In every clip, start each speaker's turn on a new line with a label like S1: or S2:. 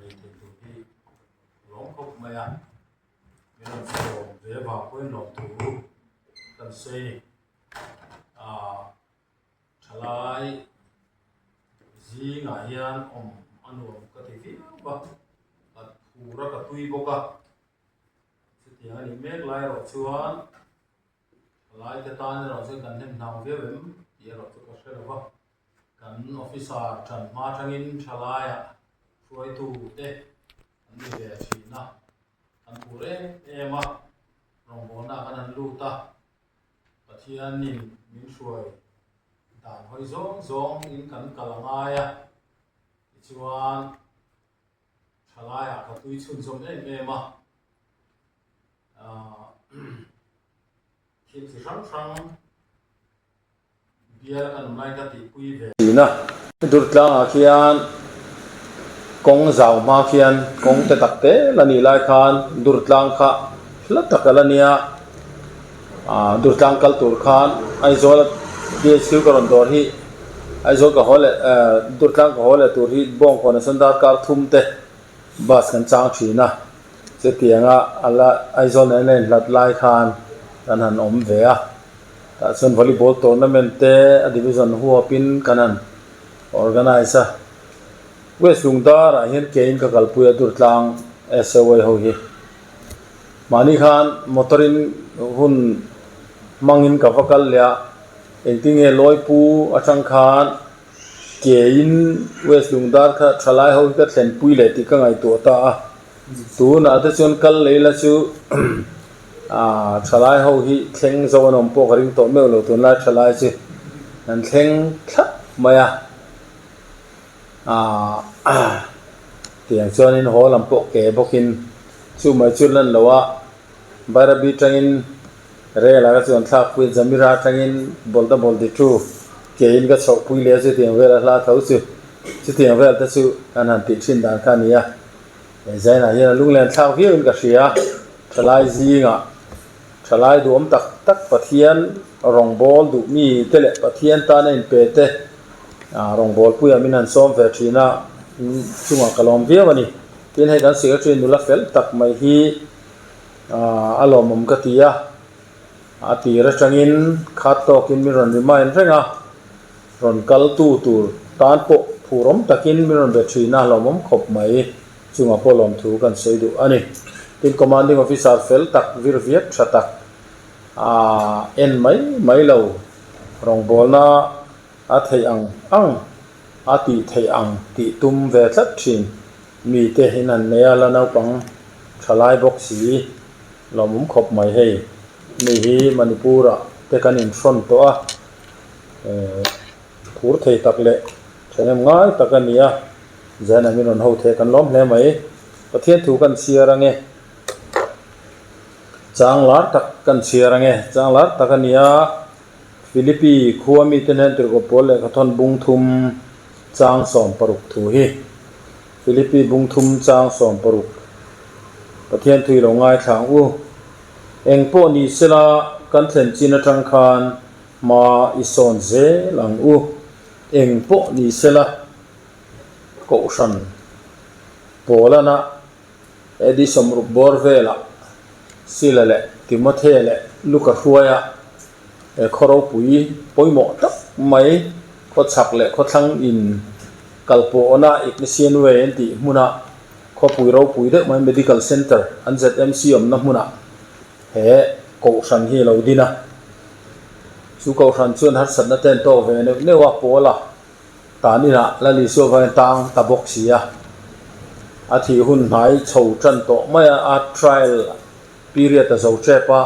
S1: nei thei tur hi ka lawm khawp mai a, min rawn sawm ve vang pawhin lawmthu kan sawi a ni. Aaa thalai zingah hian awm a nuam ka ti viau a, ka phur a ka tui bawk a, chutiang a nih mek lai erawh chuan thalai te tan erawh chuan kan hnem hnang viau em tih erawh chu ka hre lo va. Kan officer ṭan hma aṭangin ṭhalaiah hruaitute an ni ve ṭhin a, kan phur em em a, rawngbawlna kan han lut a, Pathianin min hruai dan hawi zawng zawngin kan kal a ngai a, tichuan ṭhalaiah ka tui chhunzawm em em a, aah thil chi hrang hrang. Bial kan awm lai ka tihpui ve.
S2: Tihna Durtlangah khian kawng zau hma khian kawng te tak te la nih lai khan Durtlang kha hla tak a la nia. Aaa Durtlang kal tur khan Aizawl BHQ ka rawn dawr hi Aizawl ka haw leh eh Durtlang ka haw leh tur hi Bawngkawn a chuan darkar thum te bus kan chang thin a. Chutianga a la Aizawl nen a inhlat lai khan kan han awm ve a. Tah chuan volleyball tournament te a division huapin kan han organise a. West Lungdarah hian kein ka kalpui a Durtlang SOA ho hi. Mahni khan motor in hun hmangin ka va kal leh a, engtinge Lawipu atang khan kein West Lungdar kha thalai ho hi ka thlenpui leh tih ka ngaihtuah ta a. Tunah te chuan kal lei la chu aaa thalai ho hi thleng zo an awm pawh ka ring tawh meuh lo tunlai thalai chu an thleng thlap mai a aaa tiang chuanin haw lam pawh ke bawkin chu mai chu lan lo a Bairabi tangin rel ah ka chuan thlak pui a Jamira tangin bawlhda bawlh di thu kein ka chhoh pui leh a chutiang vel a hla tho chu chutiang vel te chu kan han tih thin dan kha a ni a. He zainah hian a lunglen thlak viauin ka hria. Thalai zingah thalai duhawm tak tak Pathian rawngbâwl duh mi te leh Pathian tana inpe te rawngbâwl puiah min han sawm ve thin a, chungah ka lawm viau a ni. Tin, hei kan secretary nula fel tak mai hi a lawmawm ka ti a, a tir atangin khat tawkin min rawn remind reng a, Rawn kal tu tur tan pawh phurawm takin min rawn be thin a, hlawmawm khawp mai chungah pawh lawmthu kan sawi duh a ni. Tin, Commanding Officer fel tak, vir viak tha tak, aa en mai mai lo, rawngbawlna a theih ang ang, a tih theih ang tih tum ve tlat thin mite in an nei a, la naupang tha lai bawk si, lawmawm khawp mai hei. Mi hi Manipur-ah te kan inhrawn tawh a. Phur thei tak leh thahnem ngai tak a ni a, Zaina min rawn ho thei kan lawm hle mai. Pathian thu kan chhiar ange, chang lar tak kan chhiar ange, chang lar tak a ni a, Philippi khua mite hnen tirhkoh pawl lehkhathawn bung thum chang 16 thu hi. Philippi bung thum chang 16 Pathian thu i lo ngaithla ang u. Eng pawh ni sela kan thlen chin atang khan Hma i sawn zel ang u. Eng pawh ni sela, Kohhran Pawlana Eddie sawmruk bawr velah Sila leh Timothea leh Luka hruaia he khaw ropui pawimawh tak mai khawchhak leh khawthlang in kalpawhna Ignacian Way an tih hmuna khawpui ropui deuh mai Medical Centre an ZMC awmna hmunah He Kohhran hi a lo din a, chu Kohhran chuan harsatna te an tawk ve neuh neuh a, Paula tan inah Lal Isua vain tang ta bawk si a, a thih hun hnai chho tan tawh mai a, a trial period a zo tep a,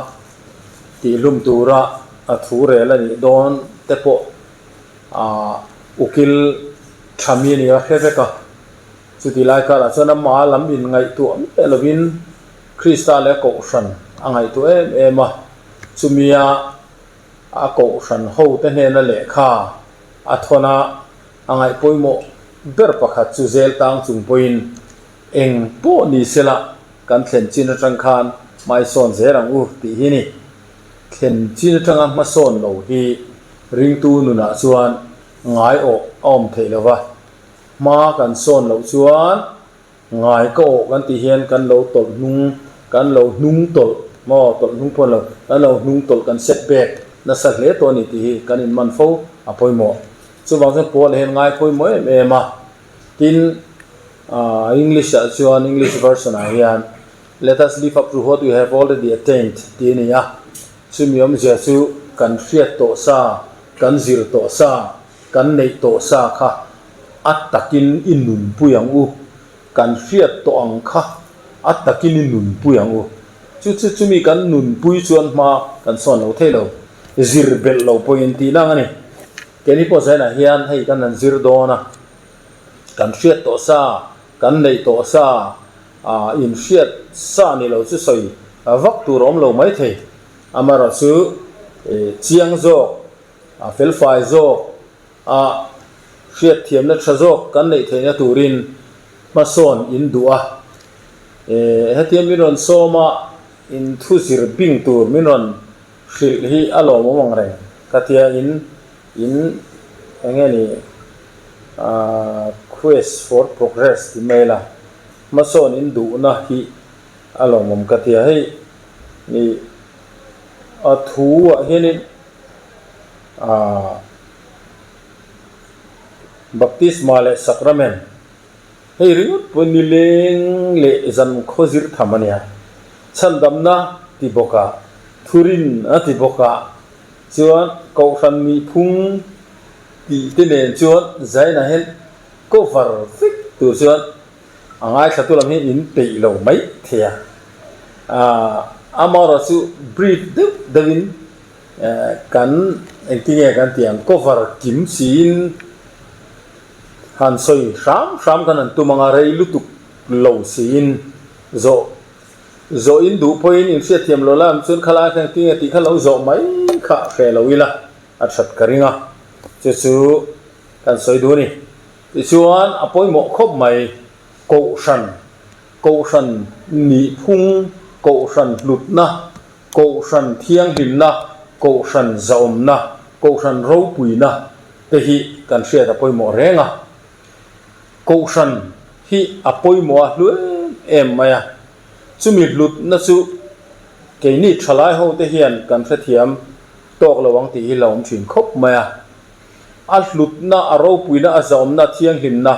S2: tihhlum tura a thu rel a nih dawn te pawh ah ukil tha mi a ni a hre vek a, chuti lai karah chuan amah lam inngaihtuah miah lovin Krista leh Kohhran a ngaihtuah em em a, chumia a Kohhran hote hnena lehkha a thawn a, a ngaih pawimawh ber pakhat chu zel tang chung pawhin eng pawh ni sela kan thlen chin atang khan hmaisawn zel ang u tih hi ni. Thlen chin atanga hmasawn lo hi ringtu nunah chuan ngaiawh a awm theih lova, hma kan sawn loh chuan. Ngai ka awh kan tih hian kan lo tawlh hnung, kan lo hnung tawlh maw, tawlh hnung pawh a ni lo, kan lo hnung tawlh kan set back nasa hle tawh a ni tih hi kan inman fo a pawimawh. Chuvang chuan Paul-a hian ngai pawimawh em em a, tin English ah chuan English version ah hian Let us live up to what we have already attained tih a ni a, chumi awmzia chu kan hriat tawh sa, kan zir tawh sa, kan neih tawh sa kha a takin i nunpui ang u, kan hriat tawh ang kha a takin i nunpui ang u. Chu chu chumi kan nunpui chuan hma kan sawn lo thei lo, zir belh lo pawhin tih nang a ni. Keini pawh zainah hian hei kan han zir dawn a, kan hriat tawh sa, kan neih tawh sa, inhriat sa ni lo chu sawi vak tur a awm lo mai thei. Amaherawhchu chiang zawk, felfai zawk a hriatthiamna tha zawk kan neih theihna turin hmasawn in duh a. Hetia min rawn sawm a, in thu zir bing tur min rawn hrilh hi a lawmawm ang reng. Ka tia in in eng nge ni quest for progress ti mai la, hmasawn in duhna hi a lawmawm ka tia. Hei ni a thu ah hianin Aaa Baptisma leh Sacrament hei ringawt pawh nileng leh zan khaw zir tham a nia. Chhandamna ti bawkah, thurin a ti bawkah chuan Kohhran nihphung tih te nen chuan Zaina hian cover vek tur chuan a ngaithlatu lam hi in peih lo mai thei a. Aaa amaherawhchu brief deuh deuhin Kan engtinge kan tih ang cover kim siin han sawi hram hram kan han tum anga rei lutuk lo siin zawh zawh in duh pawhin in hriatthiam lo lam chuan khalai kha engtinge tih kha lo zawh mai kha hreh lo ila a that ka ring a chu chu kan sawi duh a ni. Tichuan a pawimawh khawp mai kohhran kohhran nihphung kohhran hlutna Kohhran thianghlimna, Kohhran zahawmna, Kohhran ropuina te hi kan hriat a pawimawh reng a. Kohhran hi a pawimawh a hlu em em mai a, chumi hlutna chu keini thalai ho te hian kan hrethiam tawk lo ang tih hi la awm thin khawp mai a. A hlutna, a ropuina, a zahawmna, a thianghlimna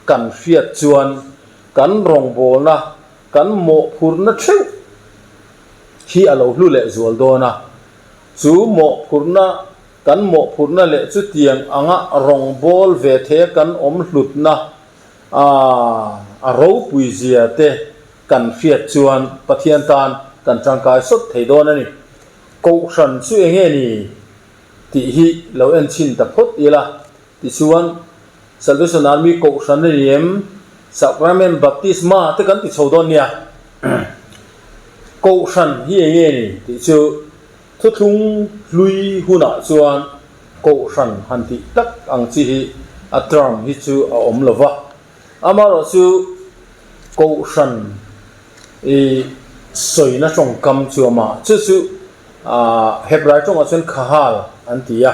S2: kan hriat chuan kan rawngbawlna, kan mawhphurhna theuh hi a lo hlu leh zual dawn a, chu mawhphurhna, kan mawhphurhna leh chutiang anga rawngbâwl ve theia kan awm hlutna a ropui zia te kan hriat chuan Pathian tan kan tangkai sawt thei dawn a ni. Kohhran chu enge ni tih hi lo en chhin ta phawt ila, tichuan Salvation Army Kohhran a ni em? Sacrament Baptisma te kan ti chho dawn nia. Kohhran hi eng nge ni tih chu thuthlung hlui hunah chuan Kohhran han tih tak ang chi hi a term hi chu a awm lo va. Amaherawh chu Kohhran i sawina tawngkam chu a awm a, chu chu Hebrai tawngah chuan Khahal an ti a.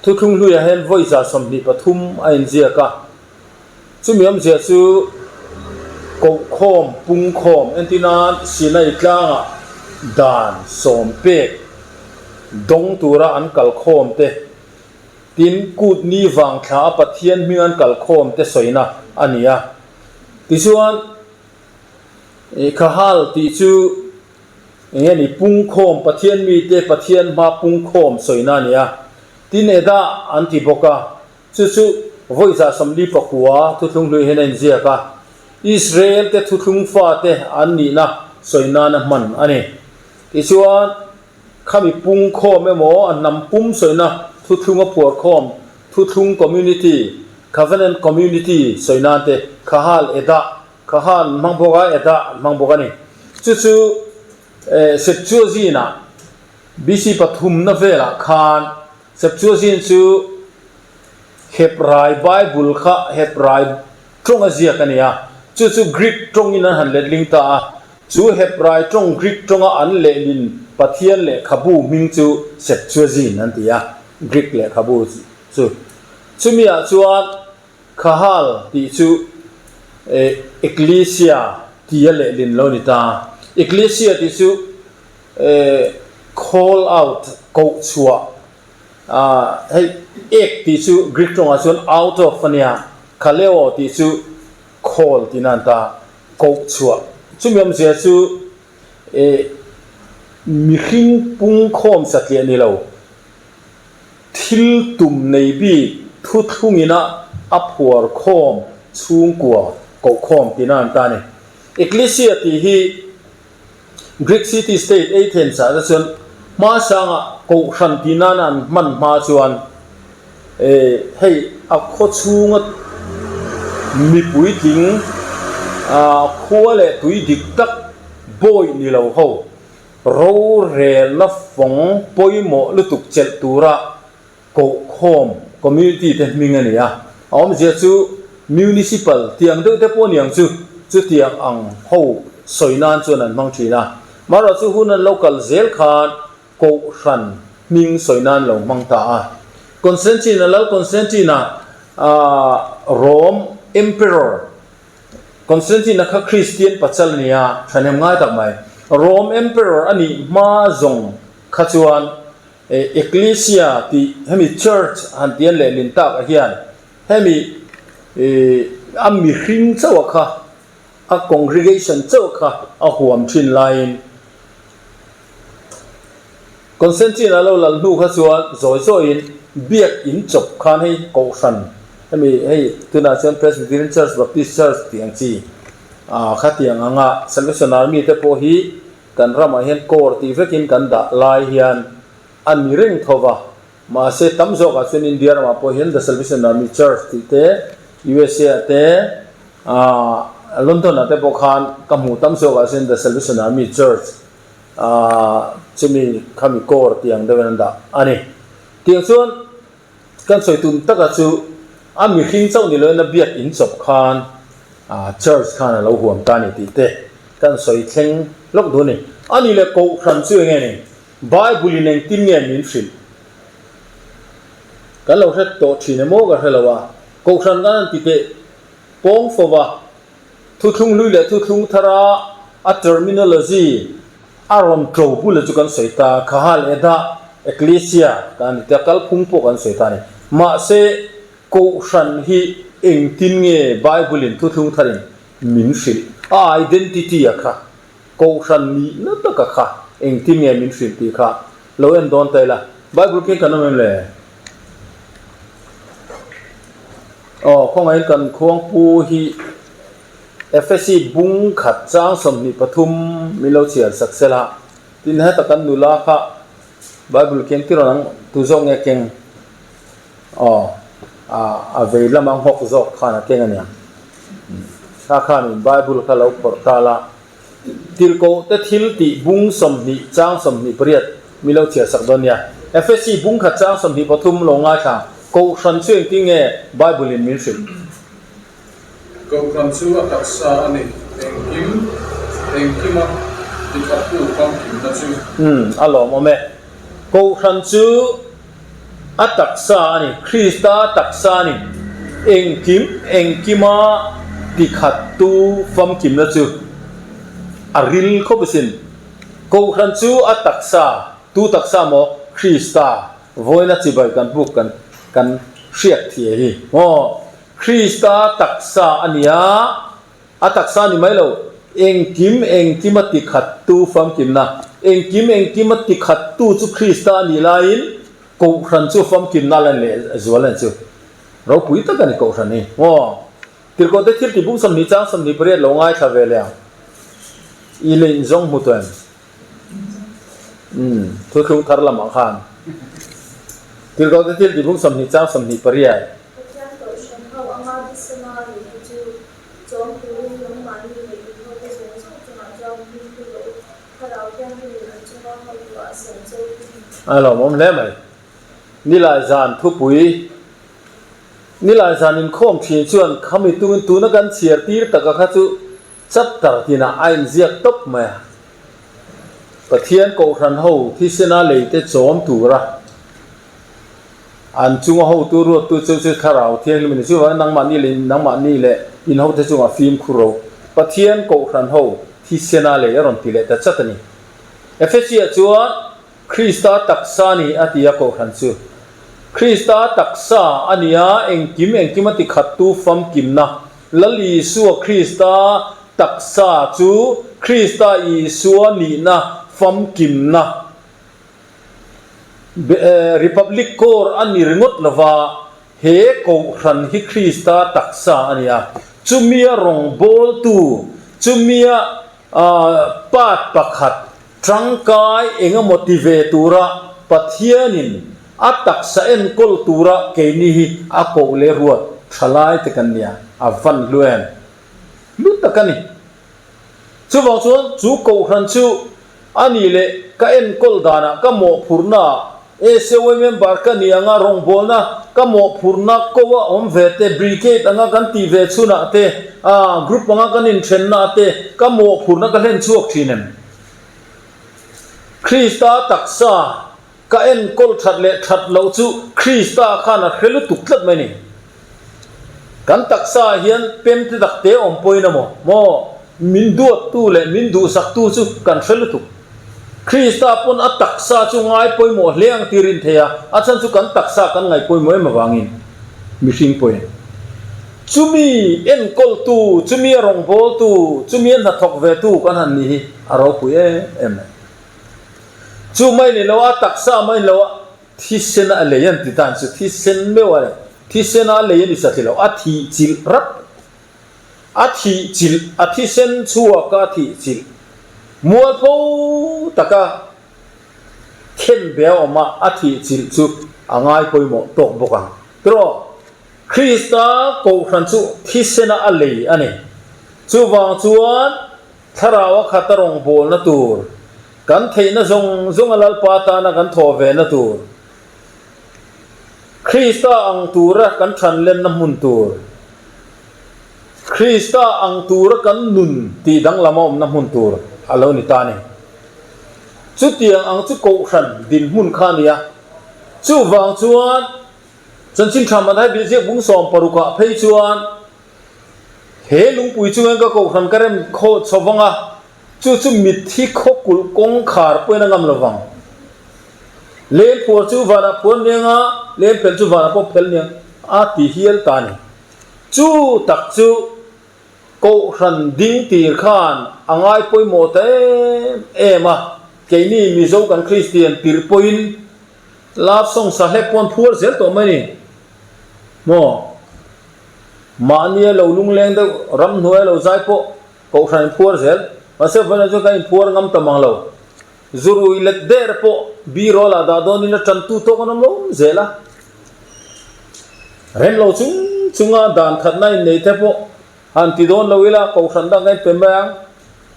S2: Thuthlung hluiah hian vawi 23 a inziak a, chumi awmzia chu kohkhawm, pungkhawm, entirnan Sinai tlangah dan sawm pek dawng tura an kalkhawm te, tin kut ni vang thla a Pathian hming an kalkhawm te sawina a ni a. Tichuan, Khahal tih chu Eng nge ni pungkhawm, Pathian mite Pathian hma pungkhawm sawina a ni a, tin Edah an ti bawk a, chu chu vawi 49 thuthlung hlui hian a inziak a, Israel te thuthlung fate an nihna sawi nana hman a ni. Tichuan, khami pungkhawm emaw a hnam pum sawina thuthlung a phuarkhawm, thuthlung community, covenant community sawi nan te Khahal Edah Kha han hmang bawk a, Edah an hmang bawk a ni. Chu chu Septuagint-ah BC pathumna velah khan Septuagint chu Hebrai Bible kha Hebrai tawnga ziak a ni a, chu chu Greek tawngin an han letling ta a. Chu Hebrai tawng Greek tawnga an lehlin Pathian lehkhabu hming chu Septuagint an ti a, Greek lehkhabu chu. Chumiah chuan Khahal tih chu. Ekklesia tia lehlin lo ni ta. Ekklesia tih chu call out, koh chhuah, hei ek tih chu Greek tawngah chuan out of a nia, kaleo tih chu call tihna a ni ta, koh chhuah. Chumi awmzia chu mihring pungkhawm satliah ni lo. Thil tum nei bik thuthlungina a phuar khawm chhungkua kohkhawm tihna an ta a ni. Ekklesia tih hi Greek city state Athens ah te chuan hmasanga kohhran tih nana an hman hma chuan hei a khaw chhunga mi puitling khua leh tui dik tak bawi ni lo ho Rorelna fawng pawimawh lutuk chelh tura kohkhawm community te hming a ni a, a awmzia chu municipal tiang deuh te pawh a ni ang chu, chutiang ang ho sawi nan chuan an hmang thin a. Marawh chu hun an lo kal zel khan kohhran hming sawi nan lo hmang ta a. Constantine-a lal Constantine-a Rome Emperor Constantine-a kha Kristian pachal a ni a, thahnem ngai tak mai. Rome Emperor a nih hma zawng kha chuan Ecclesia tih hemi Church han ti an lehlin tak ah hian hemi a mihring chauh a kha, a congregation chauh kha a huam thin laiin Constantine-a lo lal hnu kha chuan zawi zawiin biak in chawp khan hei Kohhran hemi hei tunah chuan Presbyterian Church, Baptist Church tih ang chi ah khatiang anga Salvation Army te pawh hi kan ramah hian core tih vekin kan dah lai hian a ni reng tho va. Mahse tam zawkah chuan India ramah pawh hian The Salvation Army Church tih te, USA ah te, ah London ah te pawh khan ka hmuh tam zawkah chuan The Salvation Army Church Aaa chumi khami kawr tih ang deuhin an dah a ni. Tiang chuan kan sawi tum taka chu a mihring chauh ni loin a biak in chawp khan aaa church khan a lo huam ta a ni tih te kan sawi thleng lawk duh a ni. A ni leh kohhran chu enge ni? Bible in engtin nge min hrilh? Kan lo hre tawh thin emaw ka hre lo a, kohhran kan han ti teh pawng fo va. Thuthlung hlui leh thuthlung thara a terminology a rawn tlo bula chu kan sawi ta, Khahal Edah, Ecclesia kan ni ta, kalphung pawh kan sawi ta a ni. Mahse, Kohhran hi engtin nge Bible-in thuthlung tharin min hrilh? A identity a kha, Kohhran nihna taka kha engtin nge min hrilh tih kha lo en dawn ta ila. Bible keng kan awm em le? Aw, khawngaihin kan khuangpu hi Efesi bung khat chang 23 min lo chhiar sak sel a, tin heta kan nula kha Bible keng tir ang tu zawk nge keng? Aw, a vei lama nghawk zawk khan a keng ania. Kha khanin Bible kha lo phawrh ta la, Tirhkoh te thil tih bung 20 chang 28 mi lo chhiar sak dawn nia. Efesi bung khat chang 23 lo ngaithla Kohhran chu engtin nge Bible in min hrilh?
S3: Kohhran chu a taksa a ni, engkim engkima tikhattu famkimna chu.
S2: Umm, a lawmawm e. Kohhran chu a taksa a ni, Krista taksa a ni, engkim engkima tikhattu famkimna chu a ril khawp asin. Kohhran chu a taksa, tu taksa maw? Krista vawiina chibai kan buk kan kan hriat thia hi maw? Krista taksa a ni a. A taksa ni mai lo, engkim engkima tikhattu famkimna, engkim engkima tikhattu chu Krista a nih laiin Kohhran chu famkimna la leh zual a ni chu. Ropui tak a ni Kohhran hi. Aw, Tirhkohte thil tih bung 20 chang 28 lo ngaithla ve leh ang. I lei inzawng hmu tawh em? Umm, thuthlung thar lamah khan. Tirhkohte thil tih bung 20 chang 28.
S4: Pathian Kohhran ho anga thisena lehkha chu Chawm turin nangmahni leh in hote zawng zawng chungah chuan hming pu rawh u, Thlarau Thianghlimin an chunga hotuah a siam che u hi.
S2: A lawmawm hle mai. Nilai zan thupui, Nilai zan inkhawm thin chuan khami tungin tuna kan chhiar tir taka kha chu chapter tinah a inziak tawp mai a. Pathian Kohhran ho thisena leite chawm tura An chunga hotu ruattu chu chu Thlarau Thianghlim a ni. Chuvangin nangmahni leh nangmahni leh. In hote chungah fimkhur ro. Pathian Kohhran ho thisena lei a rawn ti leh ta chat a ni. Efesia chuan Krista taksa ni a ti a Kohhran chu. Krista taksa a ni a, engkim engkim a ti khattu famkimna Lal Isua Krista taksa chu Krista Isua nihna famkimna Republic Corps a ni ringawt lova, he Kohhran hi Krista taksa a ni a, chumia rawngbawltu, chumia part pakhat tangkai engemaw ti ve tura Pathianin a taksa enkawl tura keini hi a koh leh ruat tha lai te kan nia, a van hlu em? Hlu tak a ni. Chuvang chuan chu Kohhran chu a ni leh ka enkawl danah ka mawhphurhnaah SAY member ka ni anga rawngbawlna ka mawhphurhna ko a awm ve te, brigade anga kan tih ve chhunah te, group anga kan inthenna te ka mawhphurhna ka hlen chhuak thin em? Krista taksa ka enkawl that leh that loh chu Krista khan a hre lutuk tlat mai ni. Kan taksa ah hian pem te tak te awm pawhin a maw? Maw? Min duattu leh min duhsaktu chu kan hre lutuk. Krista pawn a taksa chu ngai pawimawh hle ang tih rin thei a, a chhan chu kan taksa kan ngaih pawimawh em avangin mihring pawhin chumi enkawltu, chumi a rawngbawltu, chumi a hnathawk vetu kan han nih hi a ropui em em mai. Chu mai ni lo a taksa mai ni lo a Thisen a lei an ti tan chu thisen meuh a ni. Thisen a lei a ni satli lo, a thih chilh rap. A thih chilh, a thisen chhuak a thih chilh. Mualpho taka khen be a awm a, a thih chilh chu a ngai pawimawh tawk bawk ang. Tiraw, Krista Kohhran chu thisena a lei a ni. Chuvang chuan Thlarau a khat a rawngbawlna tur, kan theihna zawng zawnga Lalpa tana kan thawh vena tur, Krista ang tura kan thanlenna hmun tur, Krista ang tura kan nun tih danglam a awmna hmun tur a lo ni ta a ni. Chutiang ang chu Kohhran dinhmun kha a ni a. Chuvang chuan Chanchin Tha Madhai Biziak bung 16 ah phei chuan, He lungpui chungin ka kohhran ka rem khaw chho vang a, chu chu mitthi khaw kulh kawngkhar pawhin a ngam lo vang. Leng phuar chu vanah phuar niang a, leng phel chu vanah pawh phel niang a ti hial ta a ni. Chu tak chu kohhran ding tir khan a ngai pawimawh ta em em a, keini Mizo kan Kristian tirh pawhin love song sa hlek pawn phuar zel tawh mai a ni maw? Mahnia lo lungleng deuh ramhnuaia lo zai pawh Kohhran in phuar zel. Mahse vawiin ah chuan kan inphuar ngam ta mang lo. Zurui let der pawh birawl ah dah dawnin a tantu tawk an awm lo zel a. Rem lo chung chunga dan khatna in nei te pawh han ti dawn lo ila Kohhran dang kan inpe mai ang.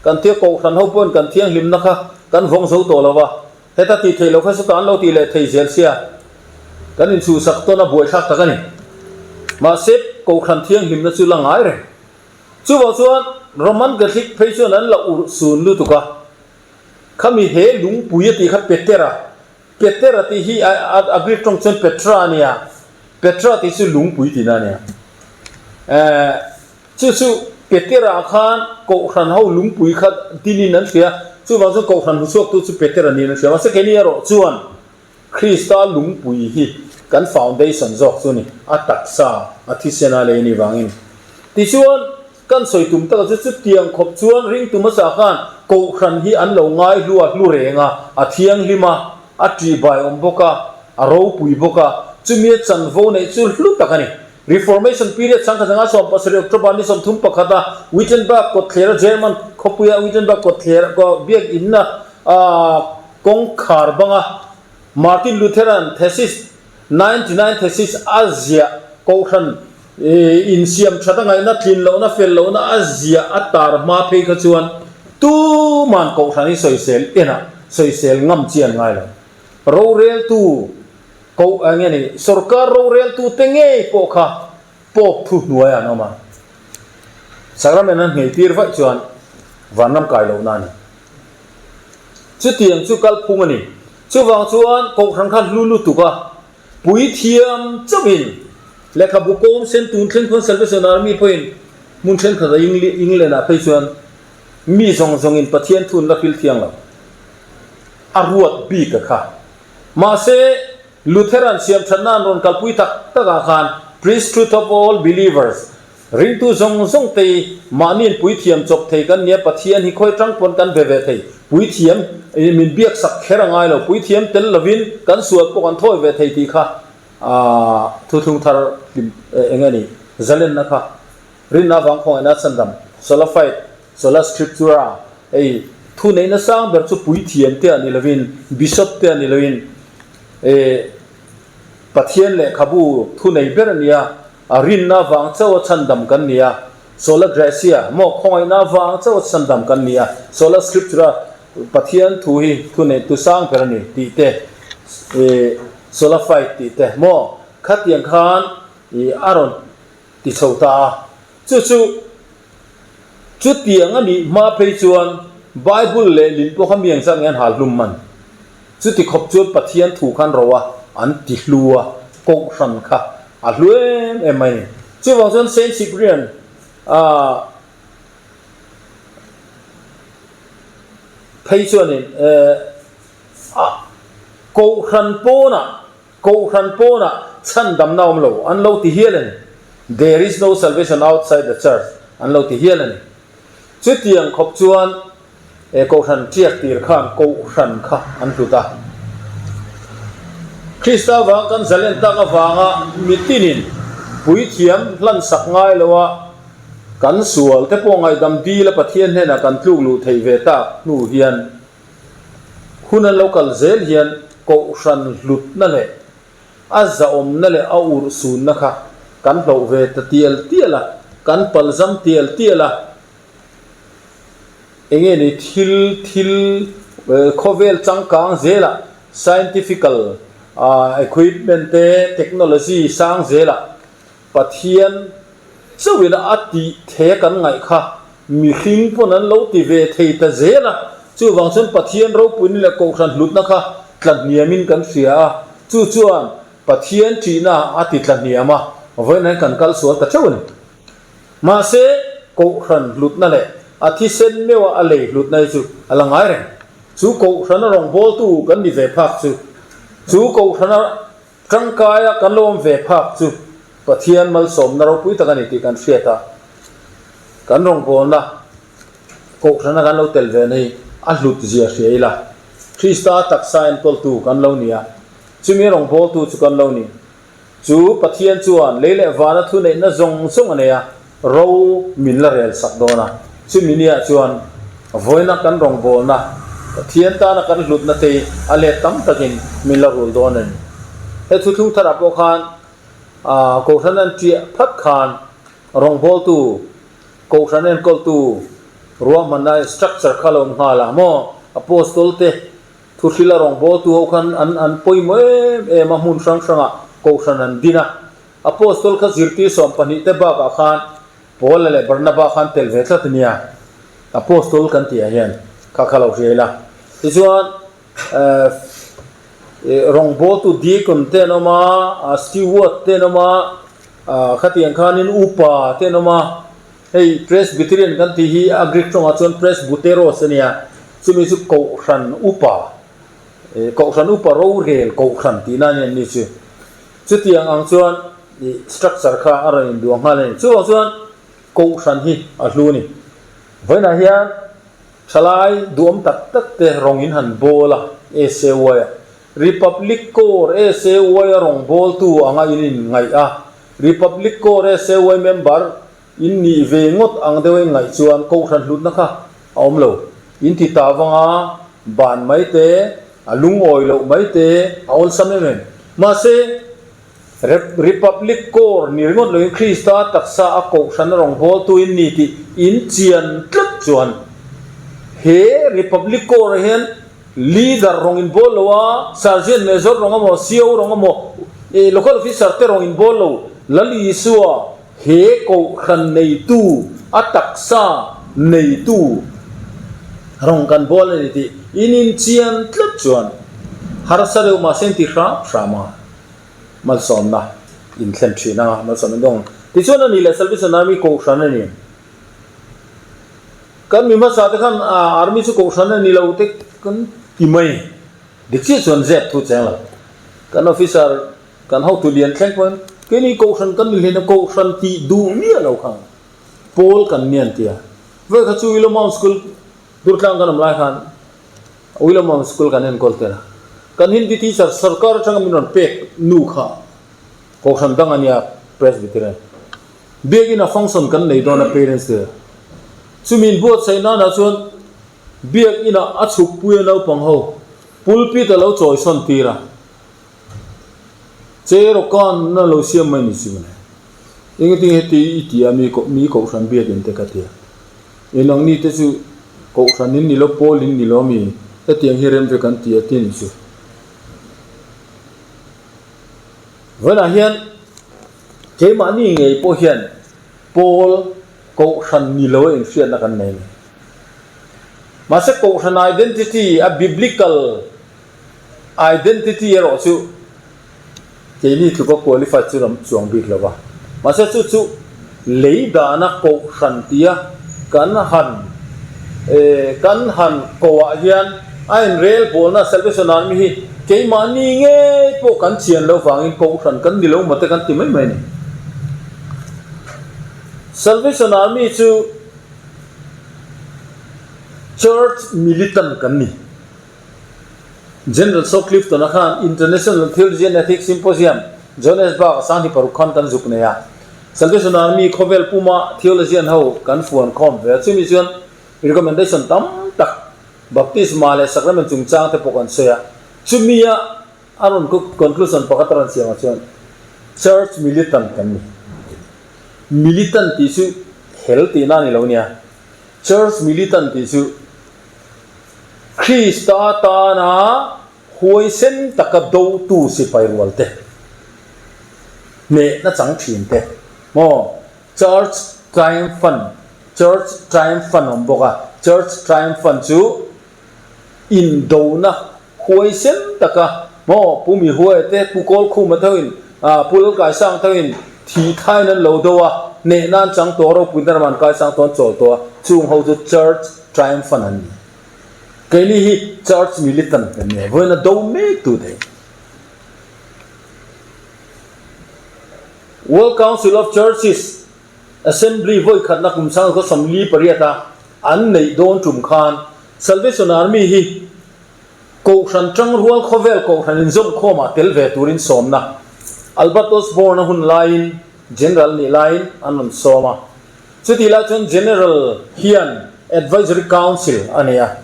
S2: Kan thia Kohhran ho pawhin kan thianghlimna kha kan vawng zo tawh lo va. Heta tih theih loh kha chu kan lo tih leh thei zel sia, kan inchhuhsak tawn a buaithlak tak a ni. Mahse, Kohhran thianghlimna chu la ngai reng. Chuvang chuan Roman Catholic phei chuan an la urh sun lutuk a, khami he lungpui a tih kha Petera, Petera tih hi a Greek tawng chuan Petra a nia, Petra tih chu lungpui tihna a nia. Chu chu Petera khan Kohhran ho lungpui kha dinin an hria, chuvang chuan Kohhran hmuchhuaktu chu Petera niin an hria. Mahse keini erawh chuan Krista lungpui hi kan foundation zawk chu a ni, a taksa, a thisen a lei a nih vangin. Tichuan, kan sawi tum taka chu chutiang khawp chuan ringtu hmasa khan Kohhran hi an lo ngai hlu a, hlu reng a, a thianghlim a, a ṭihbai awm bawk a, a ropui bawk a, chumi a chanvo neih chu hlu tak a ni. Reformation period changkhat zanga 17 October ni 31 a Wittenberg kawtthlera German khawpuia Wittenberg kawtthlera biakinna kawngkhar banga Martin Lutheran thesis 99 thesis a ziah kohhran insiam that a ngaihna tlin lohna fel lohna a ziah a tar hma phei kha chuan tuman kohhran hi sawisel enah sawisel ngam chi an ngai lo. Roreltu Koh eng nge ni, sorkar roreltute ngei pawh kha Pope thu hnuaiah an awm a. Sacrament an nghei tir vaih chuan vanram kai lohna a ni. Chutiang chu kalphung a ni. Chuvang chuan Kohhran kha hlu lutuk a, puithiam chauhin lehkhabu kawm sen tun thleng khawn Salvation Army pawhin. Hmun thenkhat a England ah phei chuan mi zawng zawng in Pathian thu an la hril thiang lo. A ruat bik a kha. Mahse Lutheran siamthatna an rawn kalpui tak tak ah khan Priesthood of all believers, ringtu zawng zawng te hi mahni in puithiam chawp thei kan nia, Pathian hi khawi tang pawn kan ve ve thei, puithiam min biaksak kher a ngai lo, puithiam tel lovin kan sual pawh kan thawi ve thei tih kha thuthlung thar hlim eng nge ni zalenna kha rinna avang khawngaihna chhandam, sola fide, sola scriptura, hei thu neihna sang ber chu puithiam te ah ni lovin bishop te ah ni lovin Pathian lehkhabu thu nei ber a nia, a rinna avang chauh a chhandam kan ni a, sola gratia, maw khawngaihna avang chauh a chhandam kan ni a, sola scriptura Pathian thu hi thu neihtu sang ber a ni tih te, sola fide tih te maw khatiang khan a rawn ti chho ta a, chu chu chutiang a nih hma phei chuan Bible leh lin pawh kha mi engzat nge an hal hlum man? Chuti khawp chuan Pathian thu khan ro a, an ti hlu a, kohhran kha a hlu em em mai a ni. Chuvang chuan Saint Cyprian a phei chuanin a kohhran pawnah Kohhran pawnah chhandamna awm lo an lo ti hial a ni. There is no salvation outside the church an lo ti hial a ni. Chutiang khawp chuan e Kohhran tiak tir khan Kohhran kha an hlut a. Krista vang kan zalen tak avanga mitinin puithiam hlansak ngai loa kan sual te pawh ngaihdam dil a Pathian hnenah kan tluk luh theih ve tak hnu hian Hun an lo kal zel hian kohhran hlutna leh a zahawmna leh a urhsunna kha kan hloh ve ta tial tial a, kan palzam tial tial a. Enge ni thil thil khawvel changkang zelah scientifical equipment te technology sang zelah Pathian chauhin a tih thei a kan ngaih kha mihring pawn an lo ti ve thei ta zel a, chuvang chuan Pathian ropuina leh Kohhran hlutna kha tlahniamin kan hria a, chu chuan Pathian ṭihna a ti tlahniam a, vawiin hian kan kal sual ta ṭeuh a ni. Mahse, Kohhran hlutna leh a thisen meuha a lei hlutna hi chu a la ngai reng. Chu Kohhrana rawngbawltu kan ni ve phak chu, chu Kohhrana Tangkaia kan lo awm ve phak chu Pathian malsawmna ropui tak a ni tih kan hriat a, kan rawngbawlna Kohhrana kan lo tel ve na hi a hlut zia hria ila, Krista taksa enkawltu kan lo ni a, chumi rawngbawltu chu kan lo ni. Chu Pathian chuan lei leh vana thuneihna zawng zawng a nei a, Ro min la rel sak dawn a, chumi niah chuan vawiina kan rawngbawlna, Pathian tana kan hlutna te hi a let tam takin min la rul dawn a ni. He thuthlung tharah pawh khan Kohhran an ṭiah phat khan rawngbawltu, Kohhran enkawltu ruahmanna structure kha lo awm nghal a maw? Apostol te thuhrila rawngbawltu ho khan an pawimawh em em a, hmun hrang hrangah Kohhran an din a. Apostol kha zirtir 12 te bakah khan Paula leh Barnaba khan tel ve tlat a nia, Apostol kan tih ah hian kha kha lo hria ila. Tichuan rawngbawltu deacon te an awm a, steward te an awm a, khatiang khanin upa te an awm a, hei Presbyterian kan tih hi a Greek tawngah chuan presbyteros a nia, chumi chu Kohhran upa, Kohhran upa rorel Kohhran tihna a nia an ni chu. Chutiang ang chuan ih structure kha a rawn induah nghal a ni. Chuvang chuan Kohhran hi a hlu a ni. Vawiinah hian thalai duhawm tak tak te rawng in han bawl a, SAY a. Republic Corps SAY a rawng bawltu anga in inngaih a, Republic Corps SAY member in nih ve ngawt ang deuh a inngaih chuan Kohhran hlutna kha a awm lo. In ti ta vanga ban mai te, a lungawi loh mai te a awlsam em em. Mahse, Republic Corps ni ringawt loin Krista taksa a kohhran a rawngbawltu in ni tih in chian tlat chuan he Republic Corps ah hian Leader rawng in bawl lo a, Sergeant Major rawng emaw, CO rawng emaw, Local Officer te rawng in bawl lo, Lal Isua he kohhran neitu a taksa neitu rawng kan bawl a ni tih in inchian tlat chuan harsa deuh mahse an ti hram hram a, malsawmna in thlen thin a, malsawmna dawng. Tichuan a ni leh Salvation Army kohhran a ni. Kan mi hmasa te khan Army chu kohhran a ni lo te kan ti mai. Dik chiah chuan zep thu cheng lo. Kan officer kan hotu lian thleng pawhin keini kohhran kan ni hlen a kohhran tih duh miah lo khan pawl kan ni an ti a. Vawi kha chu Willow Mount School Durtlang kan awm lai khan Willow Mount School kan enkawl tel a. Kan Hindi teacher sarkar atanga min rawn pek nu kha kohhran dang a nia Presbyterian. Biakin a function kan nei dawn a parents te chumi inbuatsaih nana chuan biak inah a chhukpui a naupang ho pulpit a lo chawi sawn tir a, chair aw kan na lo siam mai ni chu mawle. Engtin heti i ti a mi mi kohhran biakin te ka ti a, enangni te chu kohhran in ni lo pawl in ni lo mi hetiang hi rem ve kan ti a ti ni chu. Vawiinah hian Keimahni ngei pawh hian Paul Kohhran ni lo a inhriatna kan nei a ni. Mahse Kohhran identity, a biblical identity erawh chu keini tluka qualified chu ram chuang bik lo va. Mahse chu chu lei dana Kohhran tia kan han kan han koh-ah hian a inrelbawlna Salvation Army hi keimahni ngei pawh kan chian lo vangin Kohhran kan ni lo maw te kan ti mai mai a ni. Salvation Army chu Church Militant kan ni. General Saw Clifton-a khan International Theology and Ethics Symposium, Johannesburg-a 2006 khan kan zuk nei a. Salvation Army khawvel puma theologian ho kan fuan khawm ve a, chumi chuan recommendation tam tak baptisma leh sacrament chungchang te pawh kan sawi a. Chumia a rawn conclusion pakhat a rawn siam ah chuan Church Militant kan ni. Militant tih chu hel tihna a ni lo nia. Church Militant tih chu Krista tana huaisen taka dotu sipai rual te, hnehna chang thin te maw Church Triumphant, Church Triumphant awm bawk a, Church Triumphant chu indona huaisen taka maw Pu Mihuaia te, Pu Kawlkhuma te hoin, Pu Lalkaisang te hoin thih thain an lo do a, hnehna an chang tawh a, ropuina ram an kaisang tawh an chawl tawh a, chung ho chu Church Triumphant an ni. Keini hi Church Militant kan ni a, vawiin a do mek tu thei. World Council of Churches Assembly vawi khatna kum sang khaw 48 a an neih dawn tum khan Salvation Army hi Kohhran tangrual khawvel Kohhran inzawmkhawmah tel ve turin sawmna Albert Osborne a hun laiin General nih laiin an rawn sawm a. Chutih lai chuan General hian Advisory Council a nei a.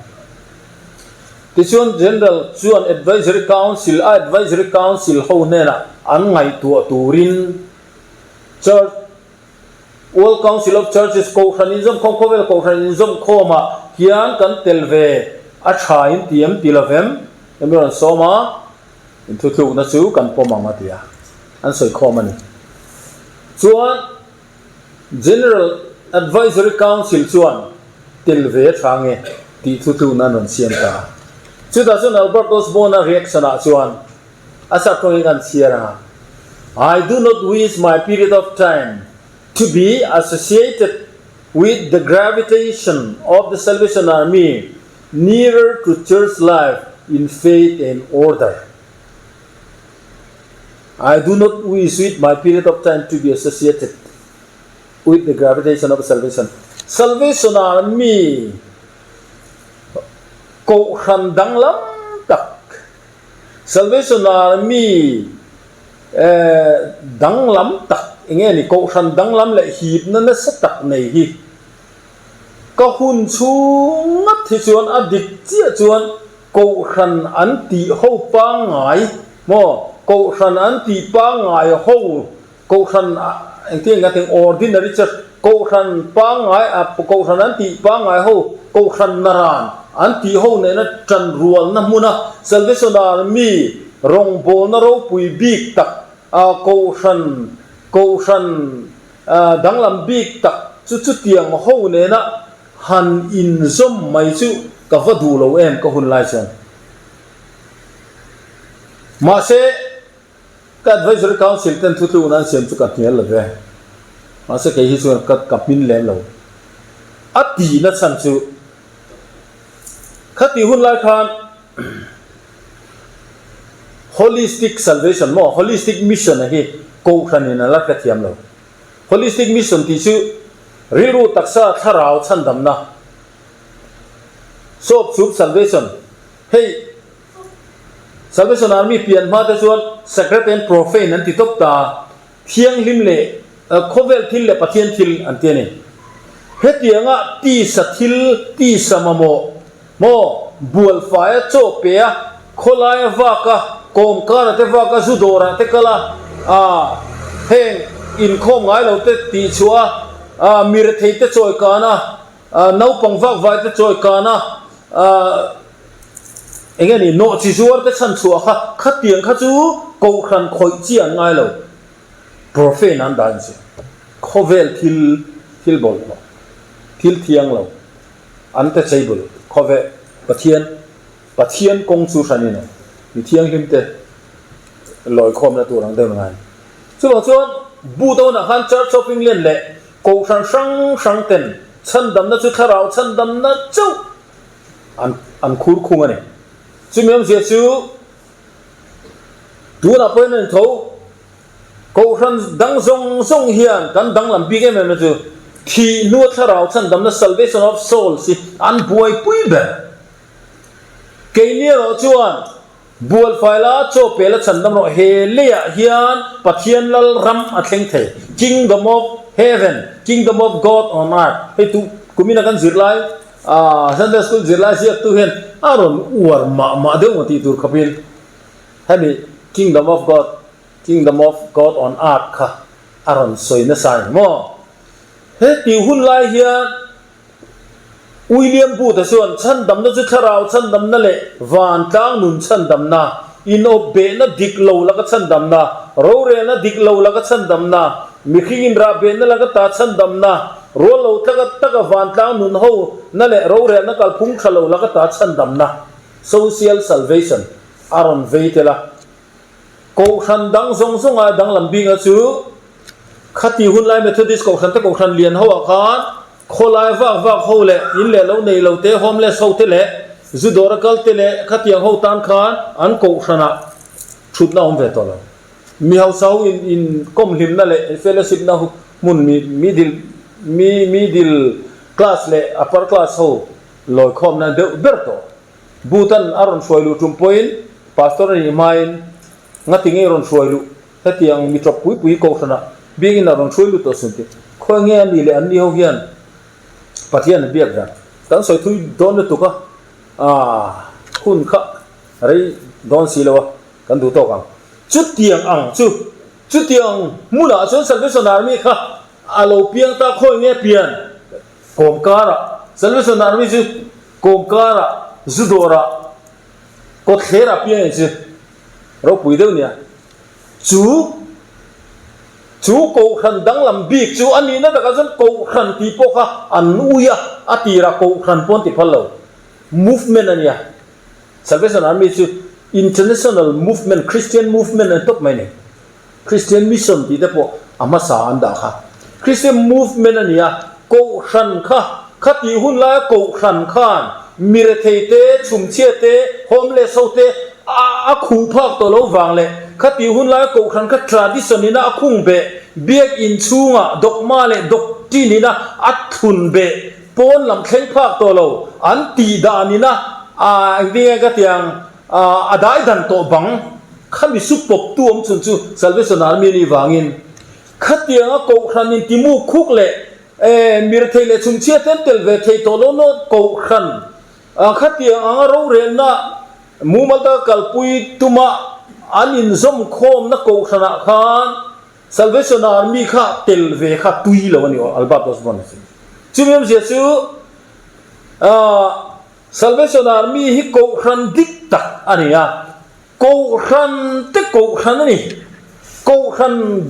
S2: Tichuan General chuan Advisory Council a Advisory Council ho hnenah an ngaihtuah turin Church World Council of Churches Kohhran inzawmkhawm khawvel Kohhran inzawmkhawmah hian kan tel ve a tha in ti em ti lovem? Emi rawn sawm a, inthutlukna chu kan pawm ang a ti a, an sawikhawm a ni. Chuan General Advisory Council chuan tel ve a tha nge tih thutlukna an rawn siam ta a. Chutah chuan Albert Osborne-a reaction-ah chuan a sap tawngin an chhiar ang a, I do not wish my period of time to be associated with the gravitation of the Salvation Army nearer to church life in faith and order. I do not wish with my period of time to be associated with the gravitation of salvation. Salvation Army Kohhran danglam tak, Salvation Army danglam tak enge ni Kohhran danglam leh hipna nasa tak nei hi ka hun chhung ngat hi chuan a dik chiah chuan Kohhran an tih ho pangngai maw? Kohhran an tih pangngai ho, Kohhran engtin nge ka ordinary church, Kohhran pangngai a Kohhran an tih pangngai ho, Kohhran naran an tih ho nena tanrualna hmuna Salvation Army rawngbawlna ropui bik tak a Kohhran Kohhran danglam bik tak chu chutiang ho nena Han inzawm mai chu ka va duh lo em ka hun lai chuan. Mahse, ka Advisory Council ten thutlukna an siam chu ka hnial lo ve. Mahse kei hi chuan ka ka hmin lem lo. A tihna chhan chu khatih hun lai khan Holistic Salvation maw Holistic Mission a hi Kohhranin a la hrethiam lo. Holistic Mission tih chu rilru taksa thlarau chhandamna, Sawp chup Salvation, hei Salvation Army pian hma te chuan Sacred and Profane an ti tawp ta, thianghlim leh khawvel thil leh Pathian thil an ti a ni. Hetianga tisa thil, tisa mamawh maw, bualfaia chaw pe a, khawlaia vak a, kawmkara te vak a, zu dawrah te kal a, ah heng inkhawm ngai lo te tihchhuah a, ah mi rethei te chawi kan a, ah naupang vak vai te chawi kan a, ah eng nge ni nawh chi zuar te chhan chhuah kha, khatiang kha chu kohhran khawih chi an ngai lo, profane an dah insi, khawvel thil thil bawlhhlawh, thil thiang lo. An te cheibul khawve Pathian Pathian kawng chu hran in mi thianghlim te lawi khawmna tur ang deuh ngai. Chuvang chuan Bu dawnah khan Church of England leh Kohhran hrang hrang ten chhandamna chu thlarau chhandamna chauh an an khur khung a ni. Chumi awmzia chu tunah pawhin a ni tho. Kohhran dang zawng zawng hian kan danglam bik em em na chu thih hnua thlarau chhandamna, salvation of souls, hi an buaipui ber. Keini erawh chuan bualfai la chaw pe la chhandam rawh he leiah hian Pathian lal ram a thleng thei, Kingdom of Heaven, Kingdom of God on earth, hei tu kumina kan zirlai Sunday School zirlai ziaktu hian a rawn uar mah mah deuh maw tih tur khawpin hemi Kingdom of God Kingdom of God on Earth kha a rawn sawi nasa eng maw? He tih hun lai hian William Booth-a chuan chhandamna chu thlarau chhandamna leh vantlang nun chhandamna, inawpbehna dik lo laka chhandamna, rorelna dik lo laka chhandamna, mihring inrahbehna laka ta chhandamna, rual lo tlaka taka vantlang nun ho na leh rorelna kalphung tha lo laka ta chhandamna, social salvation, a rawn vei tel a. Kohhran dang zawng zawnga danglam binga chu khati hun lai Methodist Kohhran te Kohhran lian ho ah khan khawlai vak vak ho leh in leh lo nei lo te homeless ho te leh zu dawr a kal te leh khatiang ho tan khan an Kohhran ah thutna awm ve tawh lo. Mi hausa ho in in kawm hlimna leh in fellowship na hmun mi middle mi middle class leh upper class ho lawi khawmna deuh ber tawh. Bhutan a rawn hruai luh tum pawhin Pastor a nih hmain ngati nge rawn hruai luh hetiang mi tawp pui pui kohhranah biakinn a rawn hruai lut tawh sin tih khawi nge a nih leh an ni ho hian Pathian an biak dan kan sawi thui dawn lutuk a aah hun kha rei dawn si lo a kan duh tawk ang chutiang ang chu chutiang hmunah chuan Salvation Army kha a lo piang ta khawi nge pian kawmkarah Salvation Army chu Kawmkarah, zu dawrah, kawtthlerah piang in chu ropui deuh nia. Chu chu Kohhran danglam bik chu a nihna takah chuan Kohhran tih pawh kha an ui a, a tirah Kohhran pawh an ti phal lo. Movement a nia. Salvation Army chu International Movement, Christian Movement an tawp mai a ni. Christian Mission tih te pawh a hmasa an dah kha. Christian Movement a ni a, Kohhran kha, khatih hun laia Kohhran khan mi rethei te, chhumchhia te, homeless ho te a a khuh phak tawh lo vang leh khatih hun laia Kohhran kha tradition ina a khung beh, biak in chhungah dogma leh doctrine ina a thlun beh, pawn lam thleng phak tawh lo an tih dan ina a engtin nge ka tiang A dai dan tawh bang khami su pawp tu awm chhun chu Salvation Army anih vangin khatianga Kohhran in timu khuk leh mirthei leh chhungchhia ten tel ve thei tawh lo nawt Kohhran khatiang anga rorelna mumal taka kalpui tuma an inzawm khawmna Kohhranah khan Salvation Army kha tel ve kha tui lo a ni Albert Osborn a sawi. Chumi awmzia chu Salvation Army hi kohhran dik tak a ni a, kohhran te kohhran a ni. Kohhran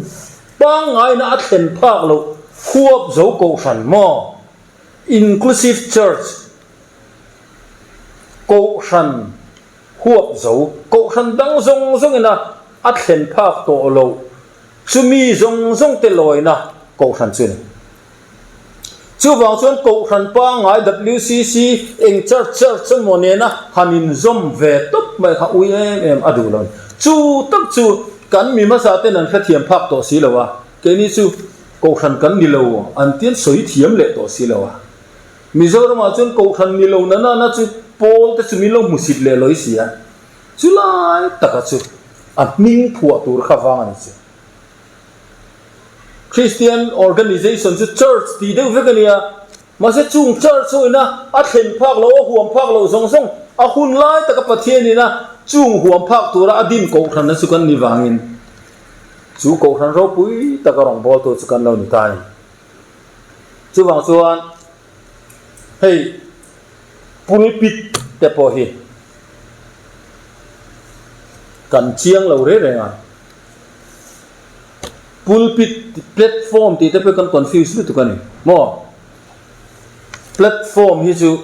S2: pangngaina a thlen phak loh huap zo kohhran maw? Inclusive Church, kohhran huap zo, kohhran dang zawng zawngina a thlen phak tawh loh chumi zawng zawng te lawina kohhran chu a ni. Chuvang chuan Kohhran pangngai WCC eng church church emaw nena han inzawm ve tawp mai kha ui em em a duh lo. Chu tak chu kan mi hmasa ten an hrethiam phak tawh si lo a, keini chu Kohhran kan ni lo an tian sawi thiam leh tawh si lo a. Mizoramah chuan Kohhran ni lo na na na chu pawl te chu min lo hmusit leh lawi si a, chu lai taka chu a hming phuah tur kha vang a ni chu. Christian organization chu church tih deuh vek a nia, mahse chung church ho ina a thlen phak loh, a huam phak loh zawng zawng a hun lai taka Pathian ina chung huam phak tura a din kohhranna chu kan ni vangin chu kohhran ropui taka rawngbawltu chu kan lo ni ta a ni. Chuvang chuan hei pulpit te pawh hi kan chiang lo reng reng a. Pulpit platform tih te pawh kan confuse lutuk a ni maw? Platform hi chu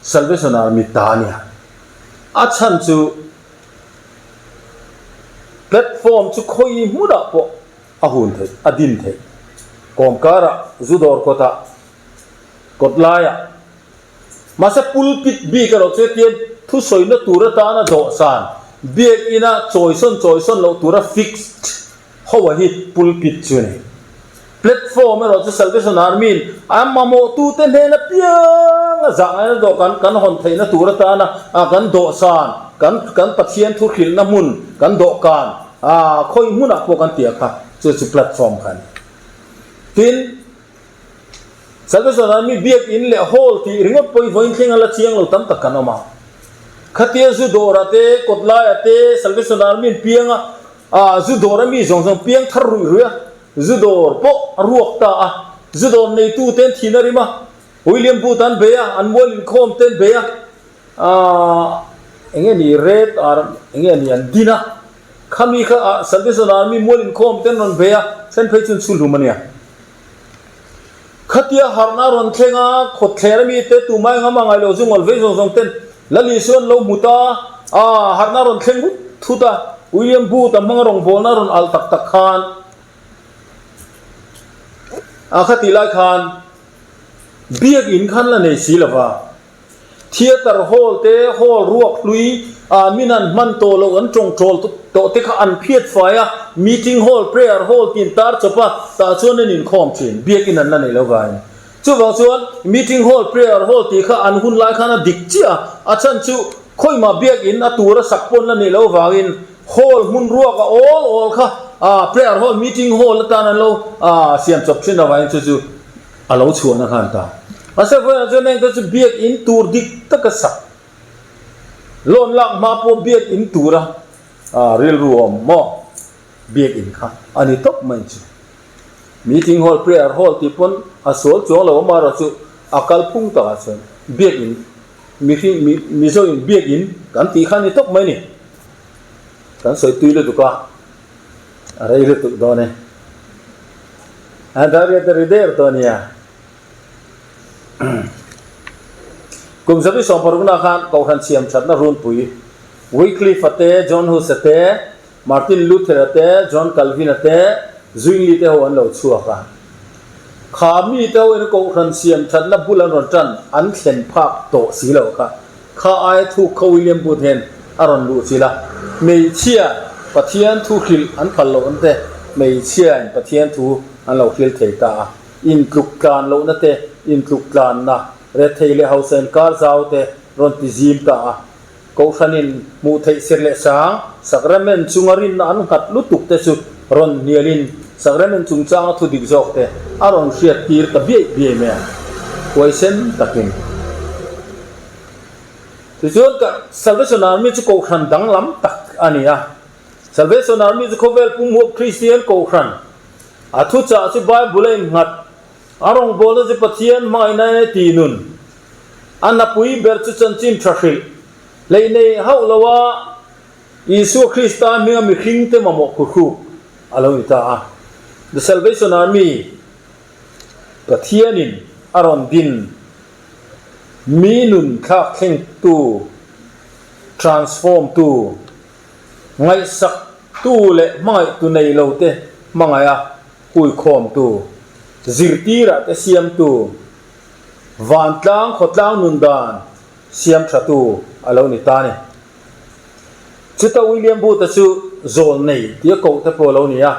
S2: Salvation Army ta a nia. A chhan chu platform chu khawi hmunah pawh a hun theih, a din theih. Kawmkarah, zu dawr kawtah, kawt laiah. Mahse pulpit bik erawh chu hetiang thusawina tur atana dawhsan, biakina chawisawn chawisawn loh tura fixed ho a hi pulpit chu a ni. Platform erawh chu Salvation Army-in a mamawhtute hnena pianga zah ngaina dawhkan kan hawn theihna tur atana kan dawhsan, kan kan Pathian thu hrilhna hmun, kan dawhkan, khawi hmunah pawh kan tih a kha, chu chu platform kha a ni. Tin, Salvation Army biakinn leh hall tih ringawt pawhin vawiin thleng a la chiang lo tam tak kan awm a. Khatia zu dawrah te, kawt laiah te Salvation Army an piang a, ah zu dawr a mi zawng zawng piang thar ruih ruih a, zu dawr pawh a ruak ta a, zu dawr neitu te an thin a rim a, William Booth an bei a, an mual inkhawm te an bei a, ah enge ni Red Army enge ni an din a, khami kha ah Salvation Army mual inkhawm te an rawn bei a, then phei chu an chhu hlum a nia. Khatia harhna rawn thleng a, khawtthler a mite tumah engah mah ngailo zu ngawl vei zawng zawng ten Lal Isua an lo hmu ta a, harhna rawn thleng hut thut a, William Booth a hmanga rawngbawlna rawn alh tak tak khan a khatih lai khan biakinn khan la nei si lova. Theatre hall te, hall ruak hlui, ah min an hman tawh loh an tawng tawl tawh te kha an phiat fai a, meeting hall, prayer hall tiin tar chawp a, tah chuan an inkhawm thin, biakinn an la nei lo vangin. Chuvang chuan meeting hall, prayer hall tih kha an hun lai khan a dik chiah a, a chhan chu khawimah biakinn a tura sak pawn la nei lo vangin hall hmun ruak a awl awl kha ah prayer hall, meeting hall atan an lo ah siam chawp thin avangin chu chu A lo chhuahna khan ta. Mahse vawiinah chuan heng te chu biak in tur dik taka sak. Loan lak hma pawh biak in tura rilru a awm maw? Biak in kha a ni tawp mai chu. Meeting hall, prayer hall tih pawn a sual chuang lo amaherawh chu a kalphung takah chuan biak in mihring Mizo in biak in kan tih kha a ni tawp mai ni. Kan sawi tui lutuk a. A rei lutuk dawn e. A dar riat a ri der tawh a nia. Kum zabi sawmparukna khan Kohhran siam thatna runpui Wycliffe-a te, John Hus-a te, Martin Luther-a te, John Calvin-a te, Zwingli te ho an lo chhuak a. Kha mite ho in Kohhran siam thatna bul an rawn tan an thlen phak tawh si lo kha. Kha aia thuk kha William Booth hian a rawn luh chilh a, hmeichhia Pathian thu hrilh an phal loh te, hmeichhiain Pathian thu an lo hrilh thei ta a, intluk tlan lohna te, intluk tlanna, rethei leh hausa inkar zau te rawn ti zim ta a. Kohhranin hmuh theih sir leh sang, sacrament chunga rinna an nghat lutuk te chu rawn hnialin sacrament chungchanga thu dik zawk te a rawn hriat tir ta biaih biaih mai a, huaisen takin. Tichuan ka Salvation Army chu kohhran danglam tak a ni a. Salvation Army chu khawvel pumhuap Kristian kohhran. A thuchah chu Bible a innghat. A rawngbawlna chu Pathian hmangaihna e ti nun. A napui ber chu chanchin tha hrilh. Hleih nei hauh lo a Isua Krista hminga mihringte mamawh khuhruk a lo ni ta a. The Salvation Army Pathianin a rawn din Mi nun thlak thlengtu, transform tu, ngaihsak tu leh hmangaihtu nei lo te hmangaih a huikhawm tu, zirtirah te siam tu, Vantlang khawtlang nun dan siam thatu a lo ni ta a ni. Chuta William Booth-a chu zawl nei tia koh te pawh a lo ni a,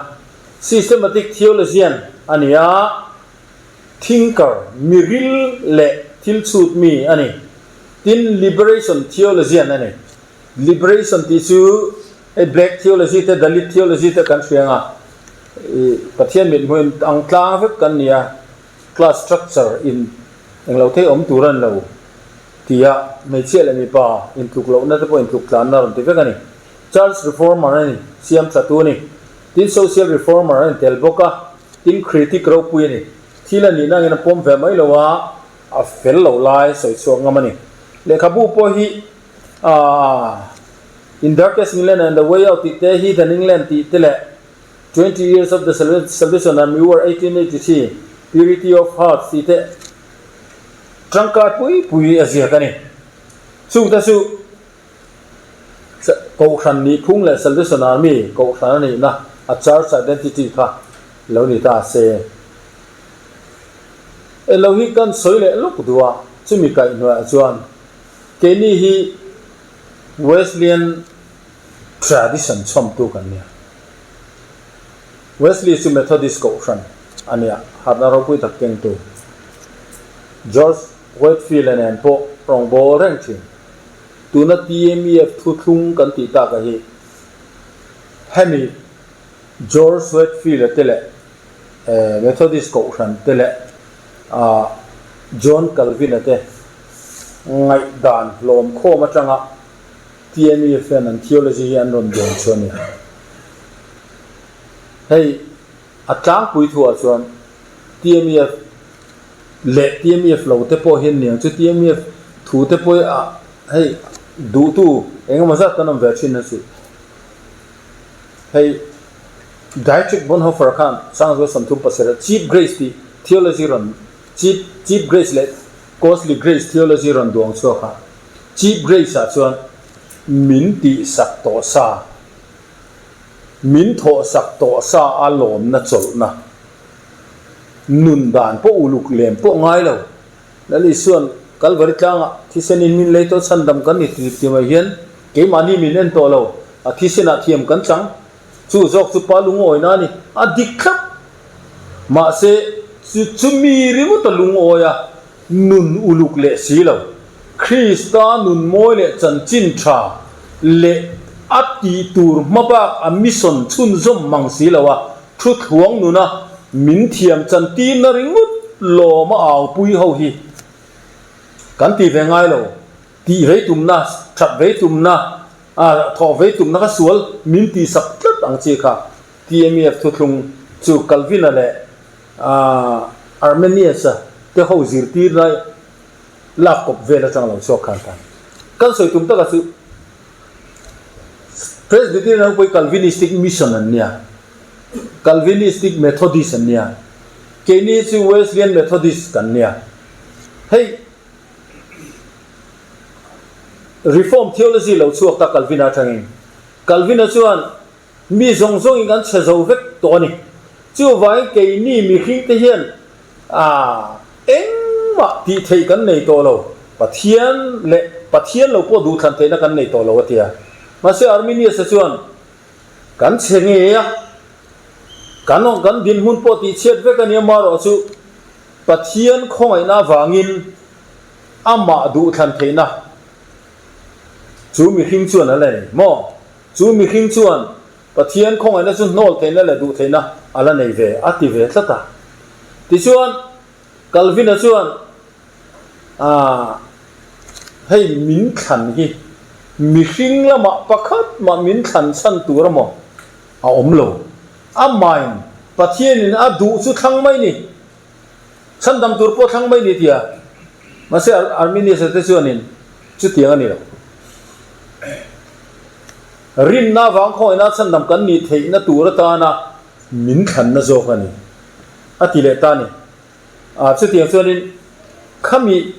S2: systematic theologian a ni a, thinker, miril leh thil chhut mi a ni. Tin, liberation theologian a ni. Liberation tih chu hei black theology te, Dalit theology te kan hria ang a, ih Pathian mithmuhin ang tlang vek kan ni a, class structure in englo thei awm tur a ni lo tia hmeichhia leh mipa intluk lohna te pawh intluk tlanna rawn ti vek a ni. Church reformer a ni, siam tha tu a ni. Tin social reformer a ni tel bawk a, tin critic ropui a ni. Thil a nihna angin a pawm ve mai lo a, a fel lo lai sawi chhuak ngam a ni. Lehkhabu pawh hi aah In Darkest England and the Way Out tih te, Heathen England tih te leh 20 Years of the Salvation Army War 1883, Purity of Hearts tih te tangkai pui pui a ziak a ni. Chungte chu Kohhran nihphung leh Salvation Army Kohhran a nihna a Church Identity kha lo ni ta se. Elo hi kan sawi leh lawk duh a, chumi kaihhnuaiah chuan keini hi Wesleyan tradition chhawmtu kan nia. Wesley chu Methodist Kohhran a nia, harhna ropui tak kengtu. George Whitefield-a nen pawh rawngbâwl reng thin. Tuna TMEF thuthlung kan tih taka hi hemi George Whitefield-a te leh Methodist Kohhran te leh John Calvin-a te ngaihdan hlawm khawm atanga TMEF hian an theology hi an rawn dawn chu a ni. Hei a tlangpui thuah chuan TMEF leh TMEF lo te pawh hian niang chu TMEF thu te pawh hi a hei duhtu eng emaw zat kan awm ve thin a chu. Hei Dietrich Bonhoeffer khan Sangzua 37 Cheap Grace tih theology rawn cheap cheap grace leh costly grace theology rawn duang chhuak a. Cheap Grace ah chuan min tihsak tawh sa, min thawhsak tawh sa a lawmna chawlhna, nun dan pawh uluk lem pawh ngai lo. Lal Isua'n Kalvari tlangah thisenin min lei tawh chhandam kan ni ti ti mai hian keimahni min en tawh lo, a thisenah thiam kan chang. Chu zawk chu pa lungawina a ni, a dik thlap. Mahse, chu chumi ringawt a lungawi a, nun uluk leh si lo. Krista nun mawi leh chanchin tha leh a tih tur hma bak a mission chhunzawm mang si lo a, thu thluang nuna min thiam chantirna ringawt lawm a aupui ho hi kan ti ve ngai lo. Tih vei tumna, that vei tumna, thawh vei tumna kha sual min tihsak tlat ang chi kha TMEF thuthlung chu Calvin-a leh Arminius-a te ho zirtirna lak kawp vel atang lo chhuak khan ta. Kan sawi tum taka chu Presbyterian ho pawh hi Calvinistic Mission an nia, Calvinistic Methodist an nia, keini chu Wesleyan Methodist kan nia. Hei Reformed theology lo chhuak ta Calvin-a atangin. Calvin-a chuan Mi zawng zawngin kan chhe zo vek tawh a ni. Chuvangin keini mihringte hian engmah tih theih kan nei tawh lo. Pathian leh Pathian lo pawh duhthlan theihna kan nei tawh lo a ti a. Mahse Arminius-a chuan kan chhe ngei a, kan kan dinhmun pawh tihchhiat vek a ni amaherawh chu Pathian khawngaihna avangin amah duhthlan theihna chu mihring chuan a la nei maw? Chu mihring chuan Pathian khawngaihna chu hnawl theihna leh duh theihna a la nei ve a ti ve tlat a. Tichuan, Calvin-a chuan, Aah, hei min thlan hi mihring lamah pakhat mah min thlan chhan tur emaw a awm lo. Amahin Pathianin a duh chu thlang mai ni, chhandam tur pawh thlang mai ni tia. Mahse, Arminius-a te chuanin chutiang a ni lo. Rinna avang khawngaihna chhandam kan nih theihna tur atana min thlanna zawk a ni, a ti leh ta a ni. Ah, chutiang chuanin khami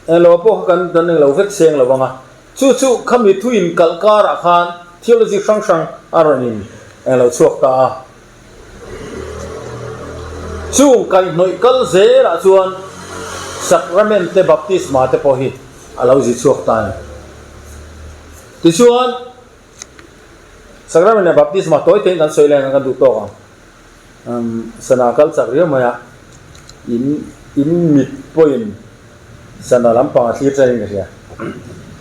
S2: englo pawh kha kan kan englo vek seng lo vang a, chu chu khami thu inkalh karah khan theology hrang hrang a rawn in englo chhuak ta a. Chung kaihhnawih kal zelah chuan. Sacrament te Baptisma te pawh hi a lo zi chhuak ta a ni. Tichuan, Sacrament leh Baptisma tawi tein kan sawi leng a kan duh tawk ang. Sana kal chak riau mai a, in in mit pawhin sana lampang a thlir tlain ka hria.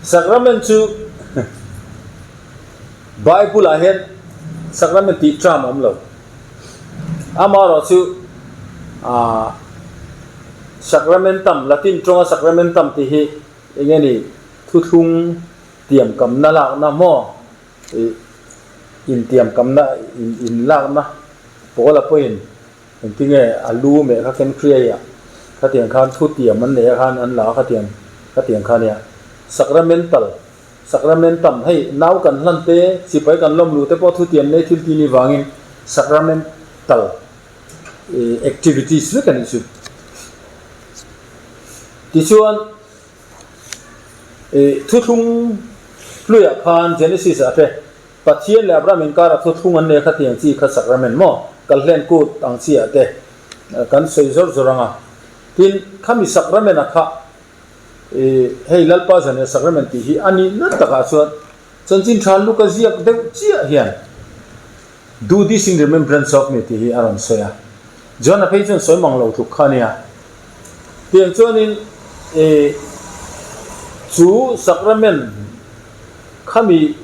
S2: Sacrament chu Bible ah hian sacrament tih term a awm lo. Amaherawhchu ah sacramentum, Latin tawnga sacramentum tih hi eng nge ni thuthlung tiamkamna lakna maw ih intiamkamna in inlakna pawl a pawhin engtinge a lu meh kha ken hriai ah khatiang khan thutiam an nei a khan an la a khatiang khatiang kha nia sacramental Sacramentum, hei nau kan hlan te, sipai kan lawm luh te pawh thutiam nei thil ti ni vangin sacramental activities vek a nih chu. Tichuan, thuthlung hluiah khan Genesis ah te Pathian leh Abraham inkarah thuthlung an nei a khatiang chi kha sacrament maw? Kalhlen kut ang chi ah te kan sawi zawr zawr ang a. Tin, khami sacrament ah kha I hei Lalpa Zanriah Sacrament tih hi a nih na takah chuan chanchin tha Luka ziak deuh chiah hian Do this in remembrance of me tih hi a rawn sawi a. John-a phei chuan sawi mang lo tluk kha a nia. Tiang chuanin i chu Sacrament khami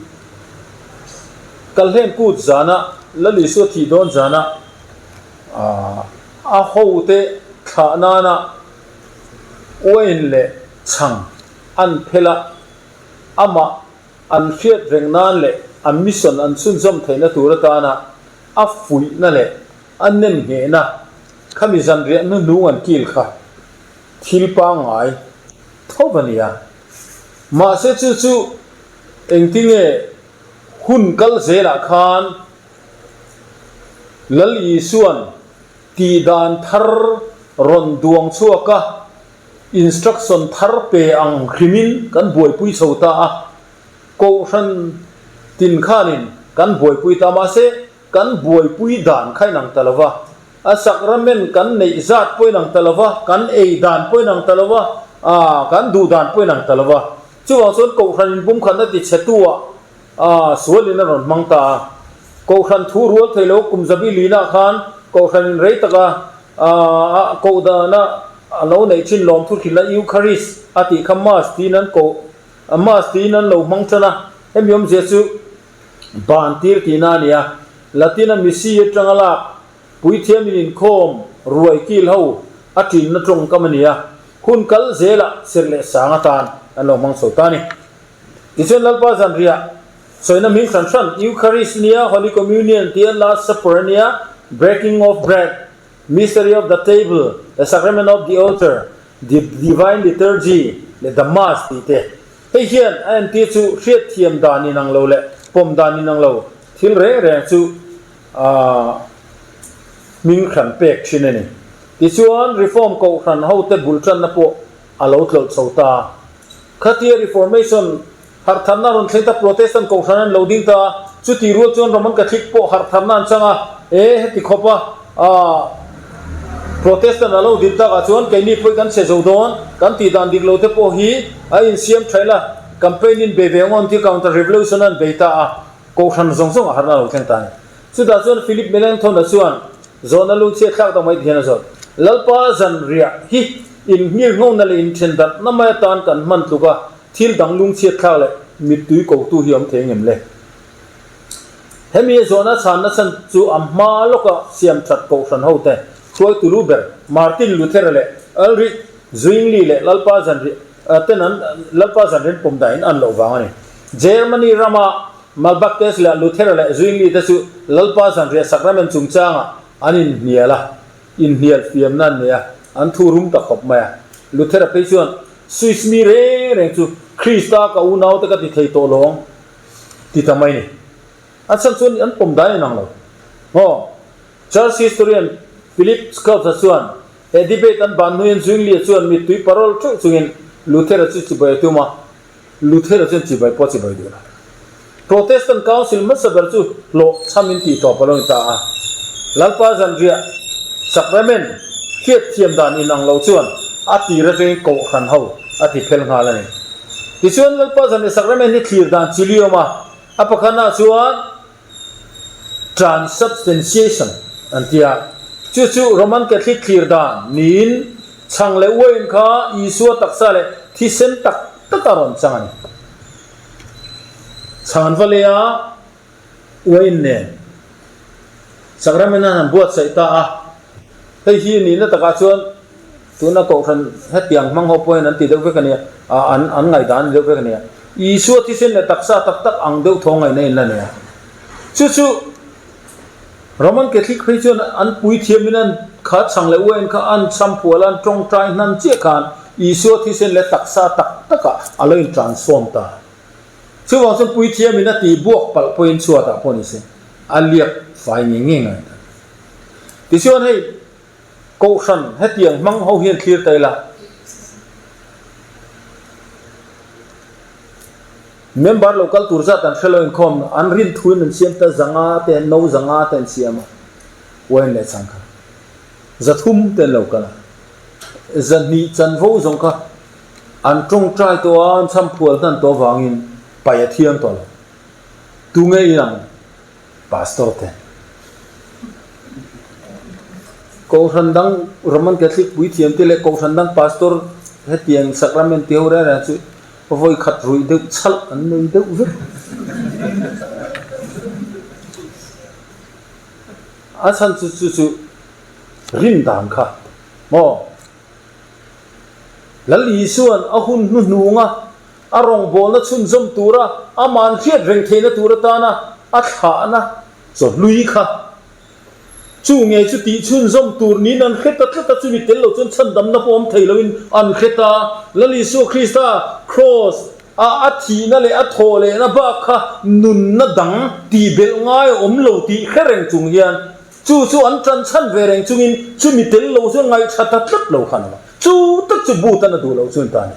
S2: kalhlen kut zana Lal Isua thih dawn zana a hote thlah nana Uain leh chhang an phel a, amah an hriat reng nan leh a mission an chhunzawm theihna tur atana a fuihna leh a nemnghehna khami zanriah hnuhnung an kil kha thil pangngai tho a ni a. Mahse chu chu engtinge hun kal zelah khan Lal Isua'n Tih dan thar rawn duang chhuak a, instruction thar pe ang hrimin kan buaipui chho ta a, Kohhran tin khanin kan buaipui ta mahse kan buaipui dan kha inang ta lova, a sacrament kan neih zat pawh inang ta lova, kan ei dan pawh inang ta lova, aa kan duh dan pawh inang ta lova. Chuvang chuan Kohhran inpumkhatna tichhetu ah A, sualin a rawn hmang ta a. Kohhran thu rual thei lo kum zabi linah khan Kohhranin rei taka a koh dana a lo neih thin lawm thu hrilh a, Eucharist a tih kha Mass tiin an koh, Mass tiin an lo hmang tan a. Hemi awmzia chu ban tir tihna a ni a. Latin-a Missi atanga lak puithiamin inkhawm ruai kil ho a tinna tawngkam a ni a. Hun kal zelah serh leh sang atan an lo hmang chho ta a ni. Tichuan Lalpa zanriah sawina hming hran hran, Eucharist nia, Holy Communion tia, Last Supper nia, Breaking of Bread, Mystery of the Table, The Sacrament of the Altar, The Divine Liturgy leh The Mass tih te. Hei hian a entir chu hriatthiam dan inang lo leh pawm dan inang lo thil reng reng chu hming hran pek thin a ni. Tichuan Reform Kohhran hote bul tanna pawh a lo tlawlh chho ta. Khatia Reformation harhtharna rawn thleng ta Protestant kohhran an lo ding ta a, chuti rual chuan Roman Catholic pawh harhtharna an chang a, e heti khawp a aah Protestant a lo din takah chuan keini pawh kan chhe zo dawn, kan tih dan dik lo te pawh hi a insiam thaih la, campaign in bei ve ang awn ti counter revolution an bei ta a, kohhran zawng zawng a harhna a lo thleng ta a ni. Chutah chuan Philip Melanchthon-a chuan Zawhna lungchhiat thlak tak mai ti hian a zawt. Lalpa zanriah hi inhmirhnawna leh inthendarhna mai atan kan hman tluk a, thil dang lungchhiat thlak leh mittui kotu hi a awm thei ngem le? Hemi a zawhna chhanna chhan chu a hma lawka siam that kohhran hote hruaitu lu ber Martin Luther-a leh Ulrich Zwingli leh Lalpa zanriah ten an Lalpa zanriah an pawm dahin an loh vang a ni. Germany rama Malbaktes leh Luther leh Zwingli te chu Lalpa zanriah sacrament chungchangah an inhnial a, inhnial fiamna an nei a, an thu rum ta khawp mai a. Luther-a phei chuan, Swiss mi reng reng chu Krista ka unaute ka ti thei tawh lo ang, ti ta mai ni. A chhan chuan an pawm dai inang lo. Aw, Church historian Philip Schaff-a chuan he debate an ban hnuin Zwingli-a chuan mittui parol theuh chungin Luther-a chu chibai a tum a, Luther-a chuan chibai pawh a chibai duh lo. Protestant Council hmasa ber chu hlawh chhamin tih tawp a lo ni ta a. Lalpa zanriah, Sacrament, hriatthiam dan inang lo chuan a tir atangin kohhran ho a ti phel nghal a ni. Tichuan Lalpa Zanriah Sacrament hi thlir dan chi liam a, a pakhatnaah chuan transubstantiation an ti a, chu chu Roman Catholic thlir dan niin chhang leh uain kha Isua taksa leh thisen tak tak a rawn chang a ni. Chhang an va lei a, uain nen Sacrament an han buatsaih ta a, hei hi nihna takah chuan tuna kohhran hetiang hmang ho pawhin an ti deuh vek a nia, an an ngaihdan a ni deuh vek a nia. Isua thisen leh taksa tak tak ang deuh thaw ngaihna in la nei a. Chu chu Roman Catholic phei chuan an puithiamin an kha chhang leh uain kha an chhamphual a, an tawngtai hnan chiah khan Isua thisen leh taksa tak takah a lo intransform ta. Chuvang chuan puithiamin a tih buak palh pawhin chhuatah pawh ni se, a liak fai ngei ngei ngai ta. Tichuan hei Kohhran hetiang hmang ho hian thlir ta ila, member lo kal tur zat an hre lo inkhawm an rin thuin an siam ta zanga te no zanga te an siam a, uain leh chang kha 300 te an lo kal a, 200 chanvo zawng kha An tawngtai tawh a, an chhamphual hnan tawh avangin pai a thiang tawh lo. Tunge in ang? Pastor te. Kohhran dang Roman Catholic puithiam te leh kohhran dang pastor hetiang sacrament ti ho reng reng chu vawi khat ruih deuh chhalh an nei deuh vek. A chhan chu chu chu rin dan kha maw? Lal Isua'n a hun hnuhnunga a rawngbawlna chhunzawm tura amah an hriat reng theihna tur atana a thlahna chawhlui kha chu nge chu tih chhunzawm tur niin an hre ta tlat a, chumi tel lo chuan chhandamna pawh awm thei loin an hre ta. Lal Isua Krista Kraws a a thihna leh a thawh lehna bak kha nunna dang tihbelh ngai a awm lo tih hre reng chung hian Chu chu an tan chhan ve reng chungin chumi tel lo chu ngaihṭha ta tlat lo khan a chu tak chu but an a duh loh chuan ta a ni.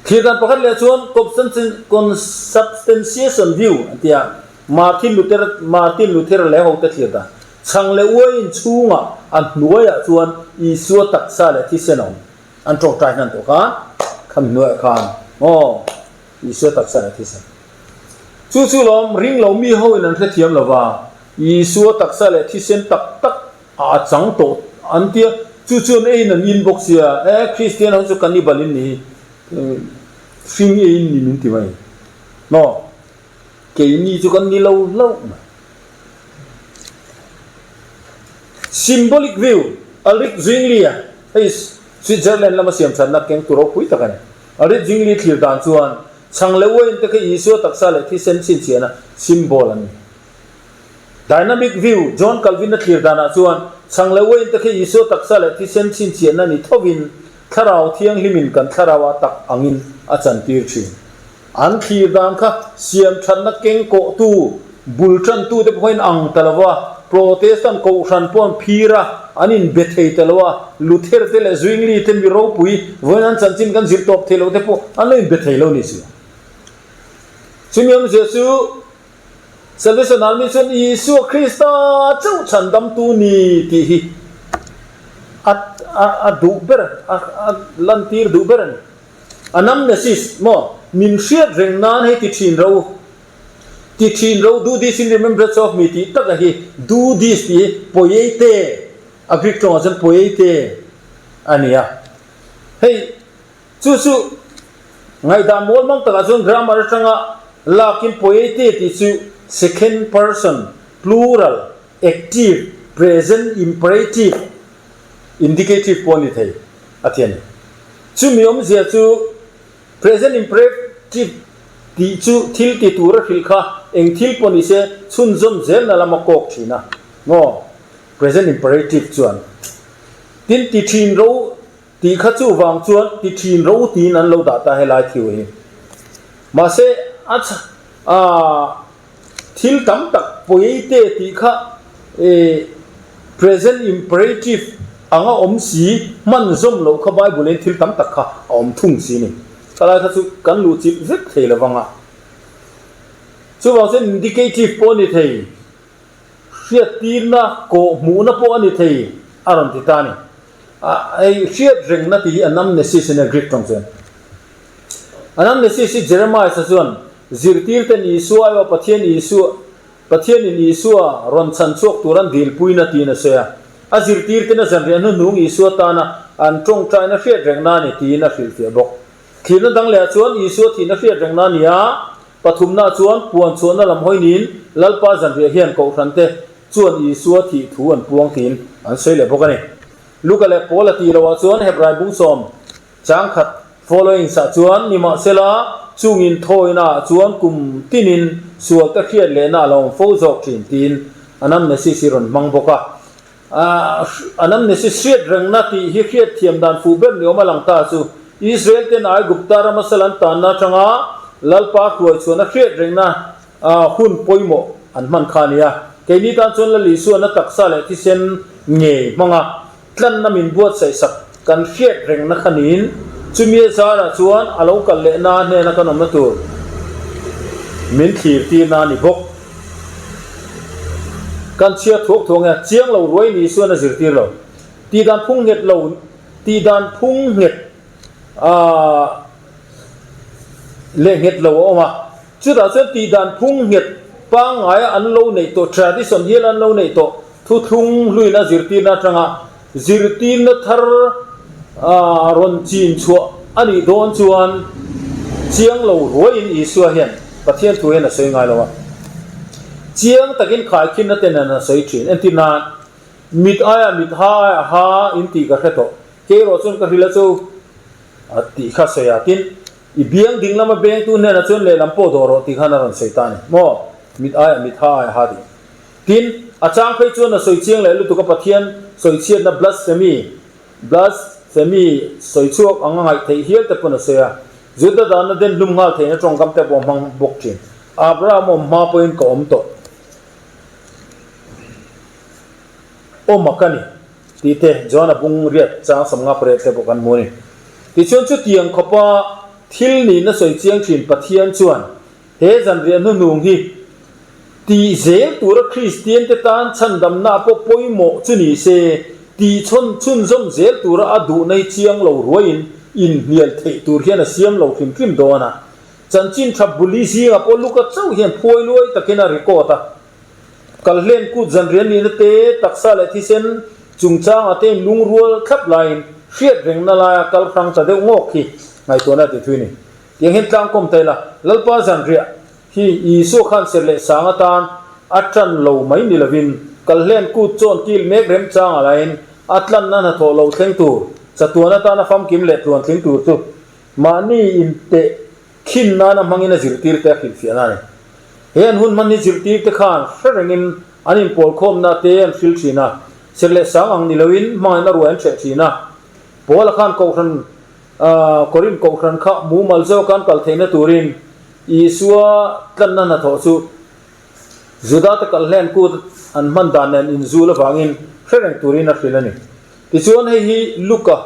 S2: Thlir dan pakhat leh chuan consubstantiation view an ti a, Martin Luther Martin Luther leh hote thlir dan chhang leh uaiin chhungah a hnuaiah chuan Isua taksa leh thisen a awm an ṭawngṭai hnan tawh khan khami hnuaiah khan aw Isua taksa leh thisen. Chu chu lawm ring lo mi ho in an hrethiam lo va, Isua taksa leh thisen tak tak a chang tawh an tia, chu chuan eiin an in bawk sia, e Kristian ho chu cannibal in ni hi, hring eiin ni min ti mai maw? Keini chu kan ni lo hlauh mai. Symbolic view, Ulrich Zwingli-a hei Switzerland lama siamthatna kengtu ropui tak a ni. Ulrich Zwingli thlir dan chuan Chhang leh uain te kha Isua taksa leh thisen chhinchhiahna symbol an ni. Dynamic view, John Calvin-a thlir danah chuan chhang leh uain te kha Isua taksa leh thisen chhinchhiahna ni thovin Thlarau Thianghlimin kan thlarau-ah tak angin a chantir thin. An thlir dan kha siamthatna keng kawhtu, bul tantute pawhin ang ta lo a, Protestant kohhran pawh an phir a, an inbe thei ta lo a, Luther te leh Zwingli te mi ropui vawiin an chanchin kan zir tawp thei lo te pawh an lo inbe thei lo ni si. Chumi awmzia chu Salvation Army chuan Isua Krista chauh chhandamtu ni tih hi a a duh ber, a lantir duh ber a ni. Anamnesis maw min hriat reng nan hei ti thin ro ti thin ro do this in remembrance of me tih taka hi do this tih hi poieite a Greek tawngah chuan poieite a ni a hei chu chu ngaihdan mual mang takah chuan grammar atanga lakin poieite tih chu second person plural active present imperative Indicative pawh a ni thei a ti a ni. Chumi awmzia chu present imperative tih chu thil ti tur a hrilh kha eng thil pawh ni se chhunzawm zelna lama kawk thin a maw? Present imperative chuan tin ti thin ro tih kha chu vang chuan ti thin ro tiin an lo dah ta helai thil hi. Mahse a Thil tam tak pawiaite tih kha present imperative anga awm si, hman zawm loh kha Bible in thil tam tak kha a awm thung si ni. Khalai kha chu kan luh chilh vek thei lo vang a. Chuvang chuan indicative pawh a ni thei, hriattirna, kawhhmuhna pawh a ni thei a rawn ti ta a ni. Hei hriat rengna tih hi anamnesis a nia Greek tawng chuan. Anamnesis hi Jeremiah-a chuan zirtirten Isua aiawh Pathian Isua Pathianin Isua rawn chhan chhuak tur an dilpuina tiin a sawi a. A zirtirten a zanriah hnuhnung Isua tana an tawngtaina hriat rengna a ni tiin a hrilhfiah bawk. Thirna dang lehah chuan Isua thihna hriat rengna a ni a, pathumnaah chuan puan chhuahna lam hawi niin Lalpa zanriah hian Kohhrante chuan Isua thih thu an puang tiin an sawi leh bawk a ni. Luka leh Paula tih lohah chuan Hebrai bungsawm chang khat followings ah chuan nimahsela chungin thawina ah chuan kum tinin sual te hriat lehna a lo awm fo zawk thin tiin anamnesis hi rawn hmang bawk a. Anamnesis hriat rengna tih hi hriat thiam dan fuh ber ni awm a lang ta chu Israel ten Aigupta rama sal an tanna atanga Lalpa hruai chhuahna hriat rengna hun pawimawh an hman kha a ni a. Keini tan chuan Lal Isuan a taksa leh thisen ngei hmanga tlanna min buatsaih sak kan hriat rengna kha niin chumi a zarah chuan a lo kal lehna hnena kan awmna tur min thlir tirna a ni bawk. Kan chhiar thuak thuak nge chiang lo ruai ni chuan a zirtir lo. Tihdan phung nghet lo tihdan phung nghet leh nghet lo a awm a. Chutah chuan tihdan phung nghet pangngaia an lo neih tawh, tradition hial an lo neih tawh thuthlung hluina zirtirna atanga zirtirna thar rawn chin chhuah a nih dawn chuan chiang lo ruaiin Isua hian Pathian thu hian a sawi ngai lo a. Chiang takin khaikhinna te nen a sawi thin. Entir nan, mit aia mit ha aia ha in tih ka hre tawh. Kei erawh chuan ka hrilh a chu a tih kha sawi a. Tin, I biang ding lama bengtu hnenah chuan lehlam pawh dawh rawh tih khan a rawn sawi ta a ni. Maw? Mit aiah mit ha aiah ha tih. Tin, a chang phei chuan a sawi chiang leh lutuk a Pathian sawi chhiatna blasphemy, blasphemy, sawi chhuak ang a ngaih theih hial te pawn a sawi a. Juda danna den hlum nghal theihna tawngkam te pawh a hmang bawk thin. Abraham awm hma pawhin ka awm tawh. Awm a ka ni. Tih te, John-a bung riat chang samnga pariat te pawh kan hmu a ni. Tichuan chutiang khawpa thil nihna sawi chiang thin Pathian chuan he zanriah hnuhnung hi tih zel tura Kristian te tan chhandamna pawh pawimawh chu ni se, tih chhawn chhunzawm zel tura a duhna hi chiang lo ruaiin inhnial theih tur hian a siam lo hrim hrim dawn a. Chanchin tha buli zingah pawh Luka chauh hian phuai luai takin a record a. Kalhlen kut zanrian nihna te, taksa leh thisen chungchangah te in lungrual thlap laiin hriat rengna laia kal hrang ta deuh ngawk hi ngaihtuahna a ti thui ni. Tiang hian tlangkawm ta ila, Lalpa zanriah hi Isua khan serh leh sang atan a tan lo mai ni lovin Kalhlen kut chawn kil mek remchangah laiin a tlanna hnathawh lo thleng tur, chatuan atana famkim leh tluantling tur chu mahni inteh Khin nana hmangin a zirtirte a hrilhfiahna a ni. He an hun hman hi zirtirte khan hre rengin an inpawlkhawmna te an hril thin a, serh leh sang ang ni loin hmangaihna ruai an hreh thin a. Paula khan Kohhran, Korinth Kohhran kha mumal zawka an kal theihna turin Isua tlanna hnathawh chu Judate kalhlen kut an hman dan nen inzul avangin hre reng turin a hrilh a ni. Tichuan hei hi Luka,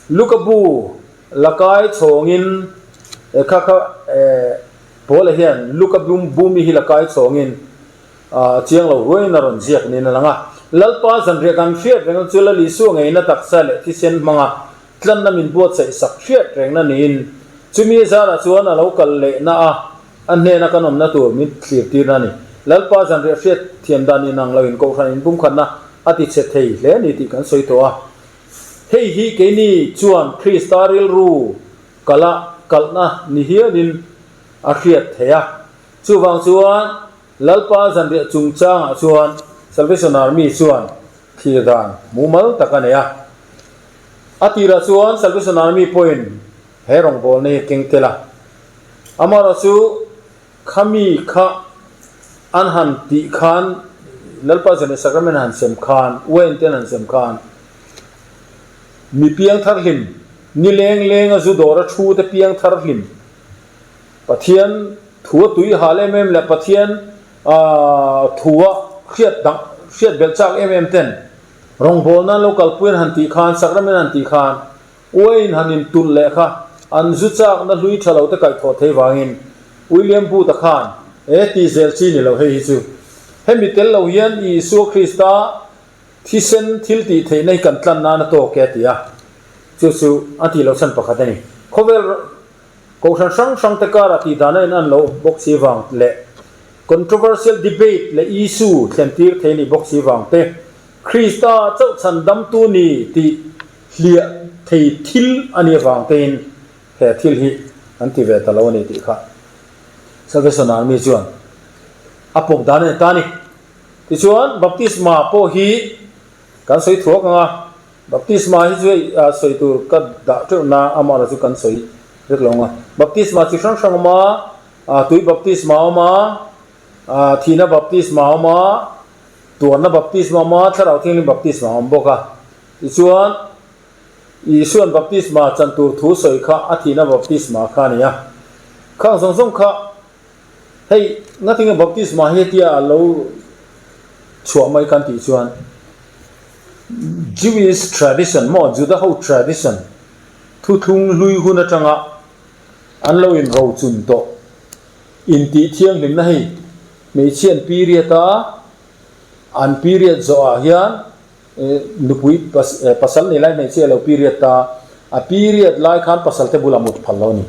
S2: Luka bu Lakai chhawngin e kha kha e Paula hian Luka bumi hi Lakai chhawngin a chiang lo ruaiin a rawn ziak niin a lang a. Lalpa zanriah kan hriat rengna chu Lal Isua ngeina taksa leh thisen hmanga tlanna min buatsaih sak hriat rengna niin chumi zarah chuan a lo kal lehna a a hnena kan awmna tur min thlir tirna a ni. Lalpa zanriah hriat thiam dan inang loin Kohhran inpumkhatna a tichhe thei hle a ni tih kan sawi tawh a. Hei hi keini chuan Krista rilru kala kalhna ni hialin a hriat theih a. Chuvang chuan Lalpa zanriah chungchangah chuan Salvation Army chuan thlir dan mumal tak a nei a. A tirah chuan Salvation Army pawhin he rawngbawlna hi a keng tel a. Amaherawhchu Khami kha an han tih khan Lalpa Zanriah Sacrament han sem khan, uain te an han sem khan mi piang thar hlim, ni leng lenga zu dawra thu te piang thar hlim, Pathian thu a tui hal em em leh Pathian thu a hriat dang hriat belh chak em em ten rawngbawlna an lo kalpui an han tih khan, Sacrament an tih khan Uain han intulh leh kha an zu chakna hlui tha lo te kaihthawh thei vangin William Booth-a khan e ti zel chi ni lo hei hi chu. Hemi tel lo hian Isua Krista Thisen thil tih theihna hi kan tlan nan a tawk e a ti a, chu chu a tih loh chhan pakhat a ni. Khawvel kohhran hrang hrang te karah tih dan a in an loh bawk si vang leh controversial debate leh issue thlen tir thei nih bawk si vang te, Krista chauh chhan damtu ni tih hliah thei thil a nih avang tein he thil hi an ti ve ta lo a ni tih kha Salvation Army chuan a pawm dan a ni ta a ni. Tichuan, baptisma pawh hi kan sawi thuak ang a, baptisma hi chu hei sawi tur ka dah teuh na amah erawh chu kan sawi vek lo ang a. Baptisma chi hrang hrang a awm a, tui baptisma a awm a, thihna baptisma a awm a, tuarna baptisma a awm a, thlarau thianghlim baptisma a awm bawk a. Tichuan, Isuan baptisma chan tur thu sawi kha a thihna baptisma kha a ni a. Khang zawng zawng kha Hei, ngatinge baptisma hi hetia a lo chhuah mai kan tih chuan Jewish tradition maw Juda ho tradition thuthlung hlui hun atanga an lo in rochun tawh intih thianghlimna hei hmeichhia an period a, an period zawh ah hian nupui pasal nei lai hmeichhia a lo period ta, a period lai khan pasal te bula mut phal lo a ni.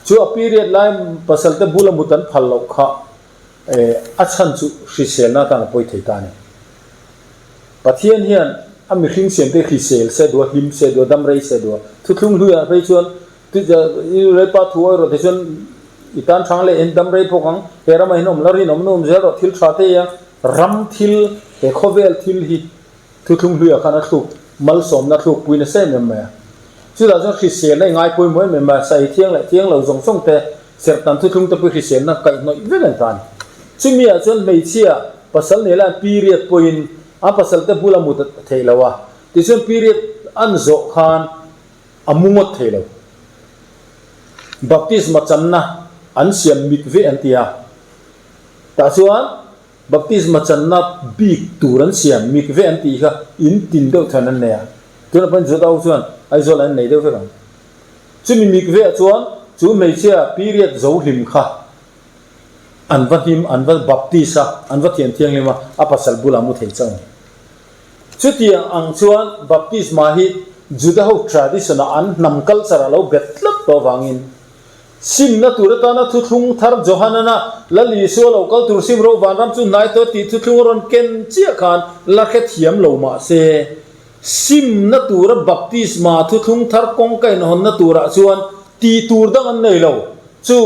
S2: Chu a period lai pasal te bula mut an phal loh kha a chhan chu hriselna atan a pawi thei ta a ni. Pathian hian a mihring siam te hrisel se duh a, hlim se duh a, dam rei se duh a. Thuthlung hluiah phei chuan Lalpa thu awi rawh ti chuan i tan thang leh in dam rei phawk ang, he ramah in awm la rinawm na awm zel rawh, thil tha te i ang, ram thil, he khawvel thil hi thuthlung hluiah khan a thluk malsawmna thluk pui nasa em em mai a. Chutah chuan hriselna i ngai pawimawh em em mai a, sahi thiang leh thiang lo zawng zawng te, serhtan thuthlung te pawh hriselna kaihhnawih vek an ta a ni. Chumi ah chuan hmeichhia pasal nei lai period pawhin an pasal te bula mut a theih lo a, tichuan period an zawh khan a mu ngawt thei lo. Baptisma channa an siam mit ve an ti a, tah chuan baptisma channa bik tur an siam mit ve an tih kha in tin deuh chuan an nei a, tunah pawhin Juda ho chuan Aizawl an nei deuh vek ang. Chumi mit ve ah chuan chu hmeichhia period zo hlim kha an va hnim, an va baptist a, an va thian thianghlim a, a pasal bulah mu thei chauh a ni. Chutiang ang chuan baptisma hi Juda ho tradition ah an hnam culture a lo bet tlat tawh avangin simna tur atana thuthlung thar Johanana Lal Isua lo kal tur sim ro vanram chu hnai tawh tih thuthlung a rawn ken chiah khan la hrethiam lo mah se simna tura baptisma thuthlung thar kawngka inhawnna turah chuan tih tur dang an nei lo chu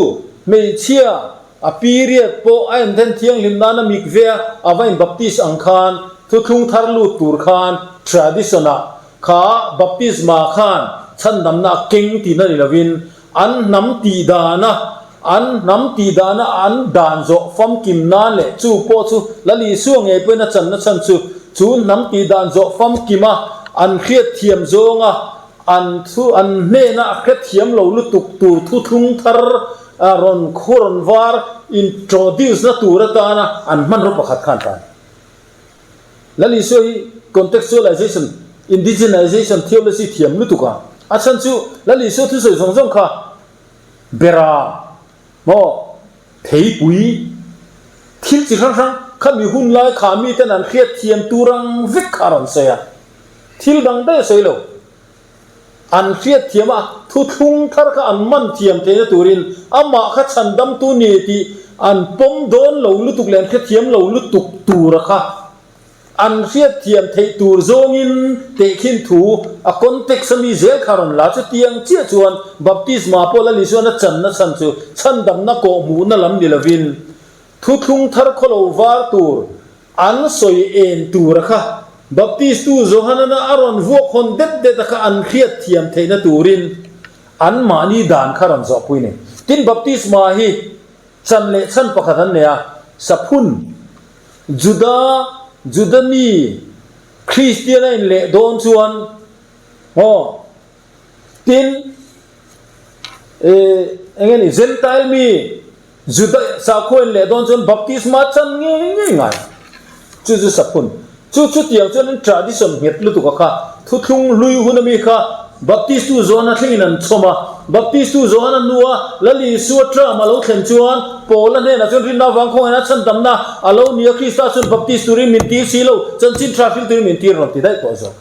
S2: hmeichhia A period pawh a inthen thianghlim nana mik ve a, a va in baptist ang khan thuthlung thar lut tur khan tradition ah kha baptisma khan chhandamna a keng tihna ni lovin an hnam tih dana an hnam tih dana an dan zawh famkim nan leh chu pawh chu Lal Isua ngei pawhin a channa chhan chu chu hnam tih dan zawh famkim a an hriatthiam zawnga An thu an hnena a hrethiam lo lutuk tur thuthlung thar a rawn khu rawn var introduce na tur atana an hmanraw pakhat khan tan. Lal Isua hi contextualization, indigenization theology thiam lutuk a, a chhan chu Lal Isua thusawi zawng zawng kha bera maw theipui thil chi hrang hrang khami hun lai kha miten an hriatthiam tur ang vek kha a rawn sawi a. Thil dang daih a sawi lo. An hriat thiam a, thuthlung thar kha an man thiam theihna turin amah kha chhandamtu ni tih an pawm dawn lo lutuk leh an hrethiam lo lutuk tura kha an hriat thiam theih tur zawngin tehkhin thu a context a mi zel kha rawn la. Chutiang chiah chuan baptisma pawh Lal Isuan a channa chhan chu chhandamna kawhhmuhna lam ni lovin thuthlung thar khawlo var tur An sawi en tura kha Baptistu Johanana a rawn vuak hawn det det a kha an hriat thiam theihna turin an mahni dan kha rawn zawhpui nei. Tin, Baptisma hi chan leh chhan pakhat an nei a, Saphun, Juda, Juda mi, Kristian a inleh dawn chuan, aw, tin, eng nge ni, Gentile mi, Juda sakhua in leh dawn chuan baptisma chan ngei ngei ngai. Chu chu saphun. Chu chutiang chuan an tradition nghet lutuk a kha. Thuthlung hlui hun ami kha baptistu zawn a thlengin an chhawm a. Baptistu Johana hnua Lal Isua term a lo thlen chuan Paula hnenah chuan rinna avang khawngaihna chhandamna a lo ni a, Krista chuan baptist turin min tir si lo, chanchin tha hril turin min tir rawn ti daih tawh zawk.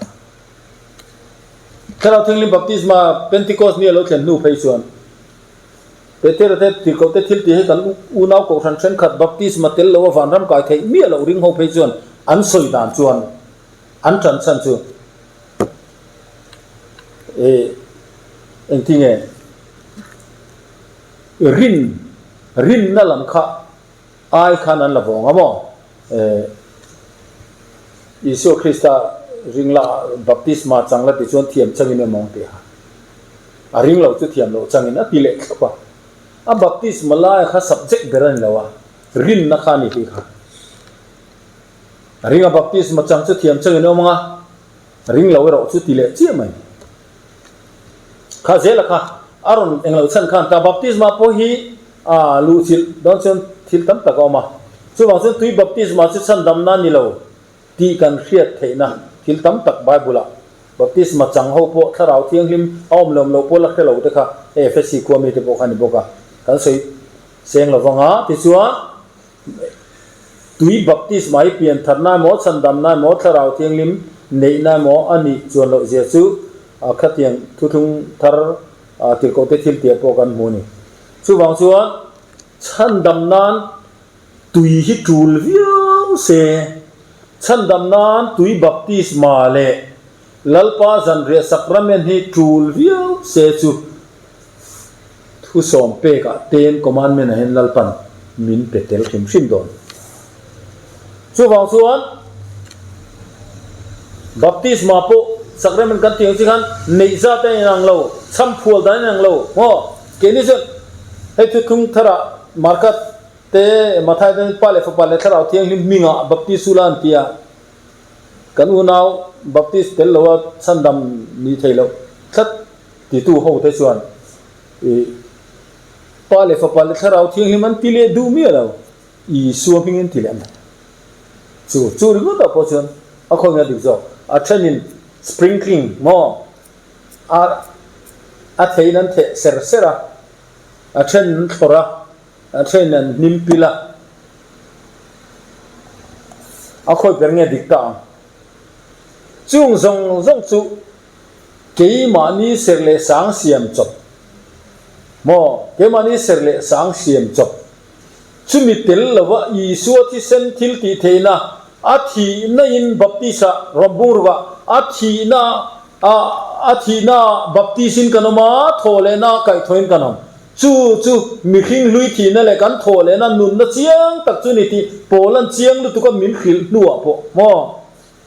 S2: Thlarau Thianghlim baptisma Pentecost ni a lo thlen hnu phei chuan Petera te tirhkoh te thil tih hi kan unau kohhran thenkhat baptisma tel lo a vanram kai theih miah loh ring ho phei chuan an sawi dan chuan an tan chhan chu eh engtinge rin rinna lam kha ai khan an la vawng a maw eh Isua Krista ringla baptisma chang la ti chuan thiam changin emaw ang tih a. A ring lo chu thiam loh changin a ti leh thlap a. A baptisma laia kha subject ber a ni lo a, rinna kha a ni tih kha. A ring a baptisma chang chu thiam changin a awm ang a, ring lo erawh chu ti leh chiah mai. Kha zela kha a rawn eng lo chhan khan ta baptisma pawh hi a luhchilh dawn chuan thil tam tak a awm a. Chuvang chuan tui baptisma chu chhandamna a ni lo. Tih kan hriat theihna thil tam tak Bible-ah baptisma chang ho pawh Thlarau Thianghlim a awm lawm loh pawh la hre lo te kha hei Efesi khua mite pawh kha a ni bawk a, kan sawi seng lo vang a. Tichuan, tui baptisma hi pian thatna emaw, chhandamna emaw, Thlarau Thianghlim neihna emaw a nih chuan loh zia chu khatiang thuthlung thar tirhkohte thil tih ah pawh kan hmu a ni. Chuvang chuan chhandam nan Tui hi tul viau se, chhandam nan tui baptisma leh Lalpa zanriah sacrament hi tul viau se chu thusawm pekah Ten Commandment ah hian Lalpan min pe tel hrim hrim dawn. Chuvang chuan baptisma pawh sacrament kan tih ang chi khan neih zat a inang lo, chhamphual dan a inang lo maw? Keini chuan hei thuthlung tharah Marka te Mathai te Pa leh Fapa leh Thlarau Thianghlim hmingah Baptist ula an ti a, kan unau Baptist tel loa chhandam ni thei loh tlat titu ho te chuan i Pa leh Fapa leh Thlarau Thianghlim an ti leh duh miah lo, Isua hmingin ti leh mai. Chu chu ringawtah pawh chuan a khawi nge dik zawk, a thenin sprinkling maw a a theiin an theh ser ser a, a then an thlawrh a, A then an hnim pil a, a khawi ber nge dik ta ang? Chung zawng zawng chu keimahni ser leh sang siam chawp maw? Keimahni ser leh sang siam chawp chumi tel lova Isua thisen thil tih theihna, a thihna in baptist-ah rawn bung ruk a, a thihna a a thihna baptist in kan awm a, thawh lehna kaihthawhin kan awm. Chu chu mihring hlui thihna leh kan thawh lehna nunna chiang tak chu ni tih Paula'n chiang lutuk a min hrilh hnuah pawh maw?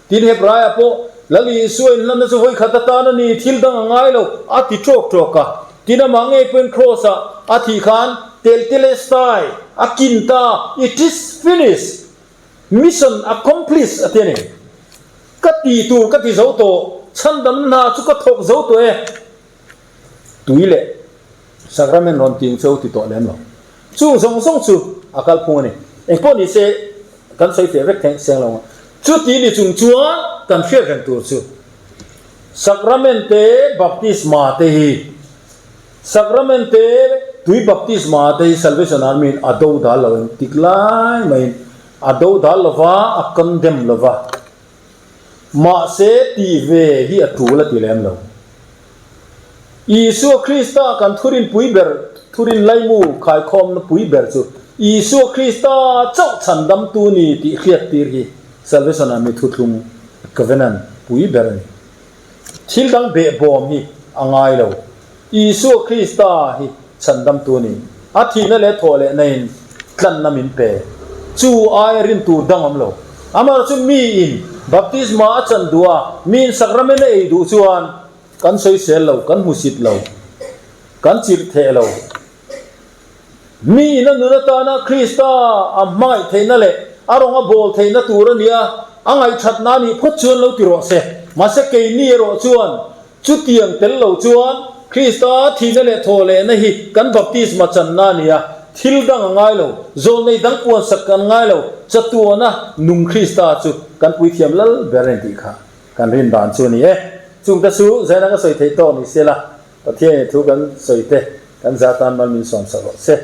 S2: Tin, Hebraiah pawh, Lal Isua inhlanna chu vawi khat atan a ni, thil dang a ngai lo, a ti ṭawk ṭawk a. Tin, amah ngei pawhin Kraws-ah a thih khan Teltelestai a kin ta, It is finished! Mission accomplished a ti a ni. Ka ti tur ka ti zo tawh, chhandamna hna chu ka thawk zo tawh e. Tui leh sacrament rawn ting chu ti tawh lem lo. Chung zawng zawng chu a kalphung a ni. Engpawh ni se kan sawi fiah vek theng seng lo ang. Chuti ni chung chuan kan hriat reng tur chu sacrament te baptisma te hi sacrament te tui baptisma te hi Salvation Army in a do dal lo in tik lai maiin a do dal lova a condemn lova. Mahse, tih ve hi a tul a ti lem lo. Isua Krista kan thurin pui ber, thurin laimu khaikhawmna pui ber chu Isua Krista chauh chhandamtu ni tih hriat tir hi Salvation Army thuthlung, Covenant, pui ber a ni. Thil dang behbawm hi a ngai lo. Isua Krista hi chhandamtu ni. A thihna leh thawh lehna in tlanna min pe. Chu aia rin tur dang awm lo. Amaherawhchu chu miin baptisma a chan duh a, miin sacrament a ei duh chuan kan sawisel lo, kan hmusit lo, kan chirh theh lo. Miin a nun atana Krista a hmangaih theihna leh a rawng a bawl theihna tur a nia, a ngaihthatna a nih phawt chuan lo ti rawh se. Mahse keini erawh chuan Chutiang tel lo chuan Krista thihna leh thawh lehna hi kan baptisma channa a ni a, thil dang a ngai lo, zawlnei dang puansak kan ngai lo, chatuana nung Krista chu kan puithiam lal ber a ni tih kha kan rin dan chu a ni e. Chungte chu zaina ka sawi theih tawh ni se la. Pathianin thu kan sawi te kan za tan mal min sawm sak rawh se.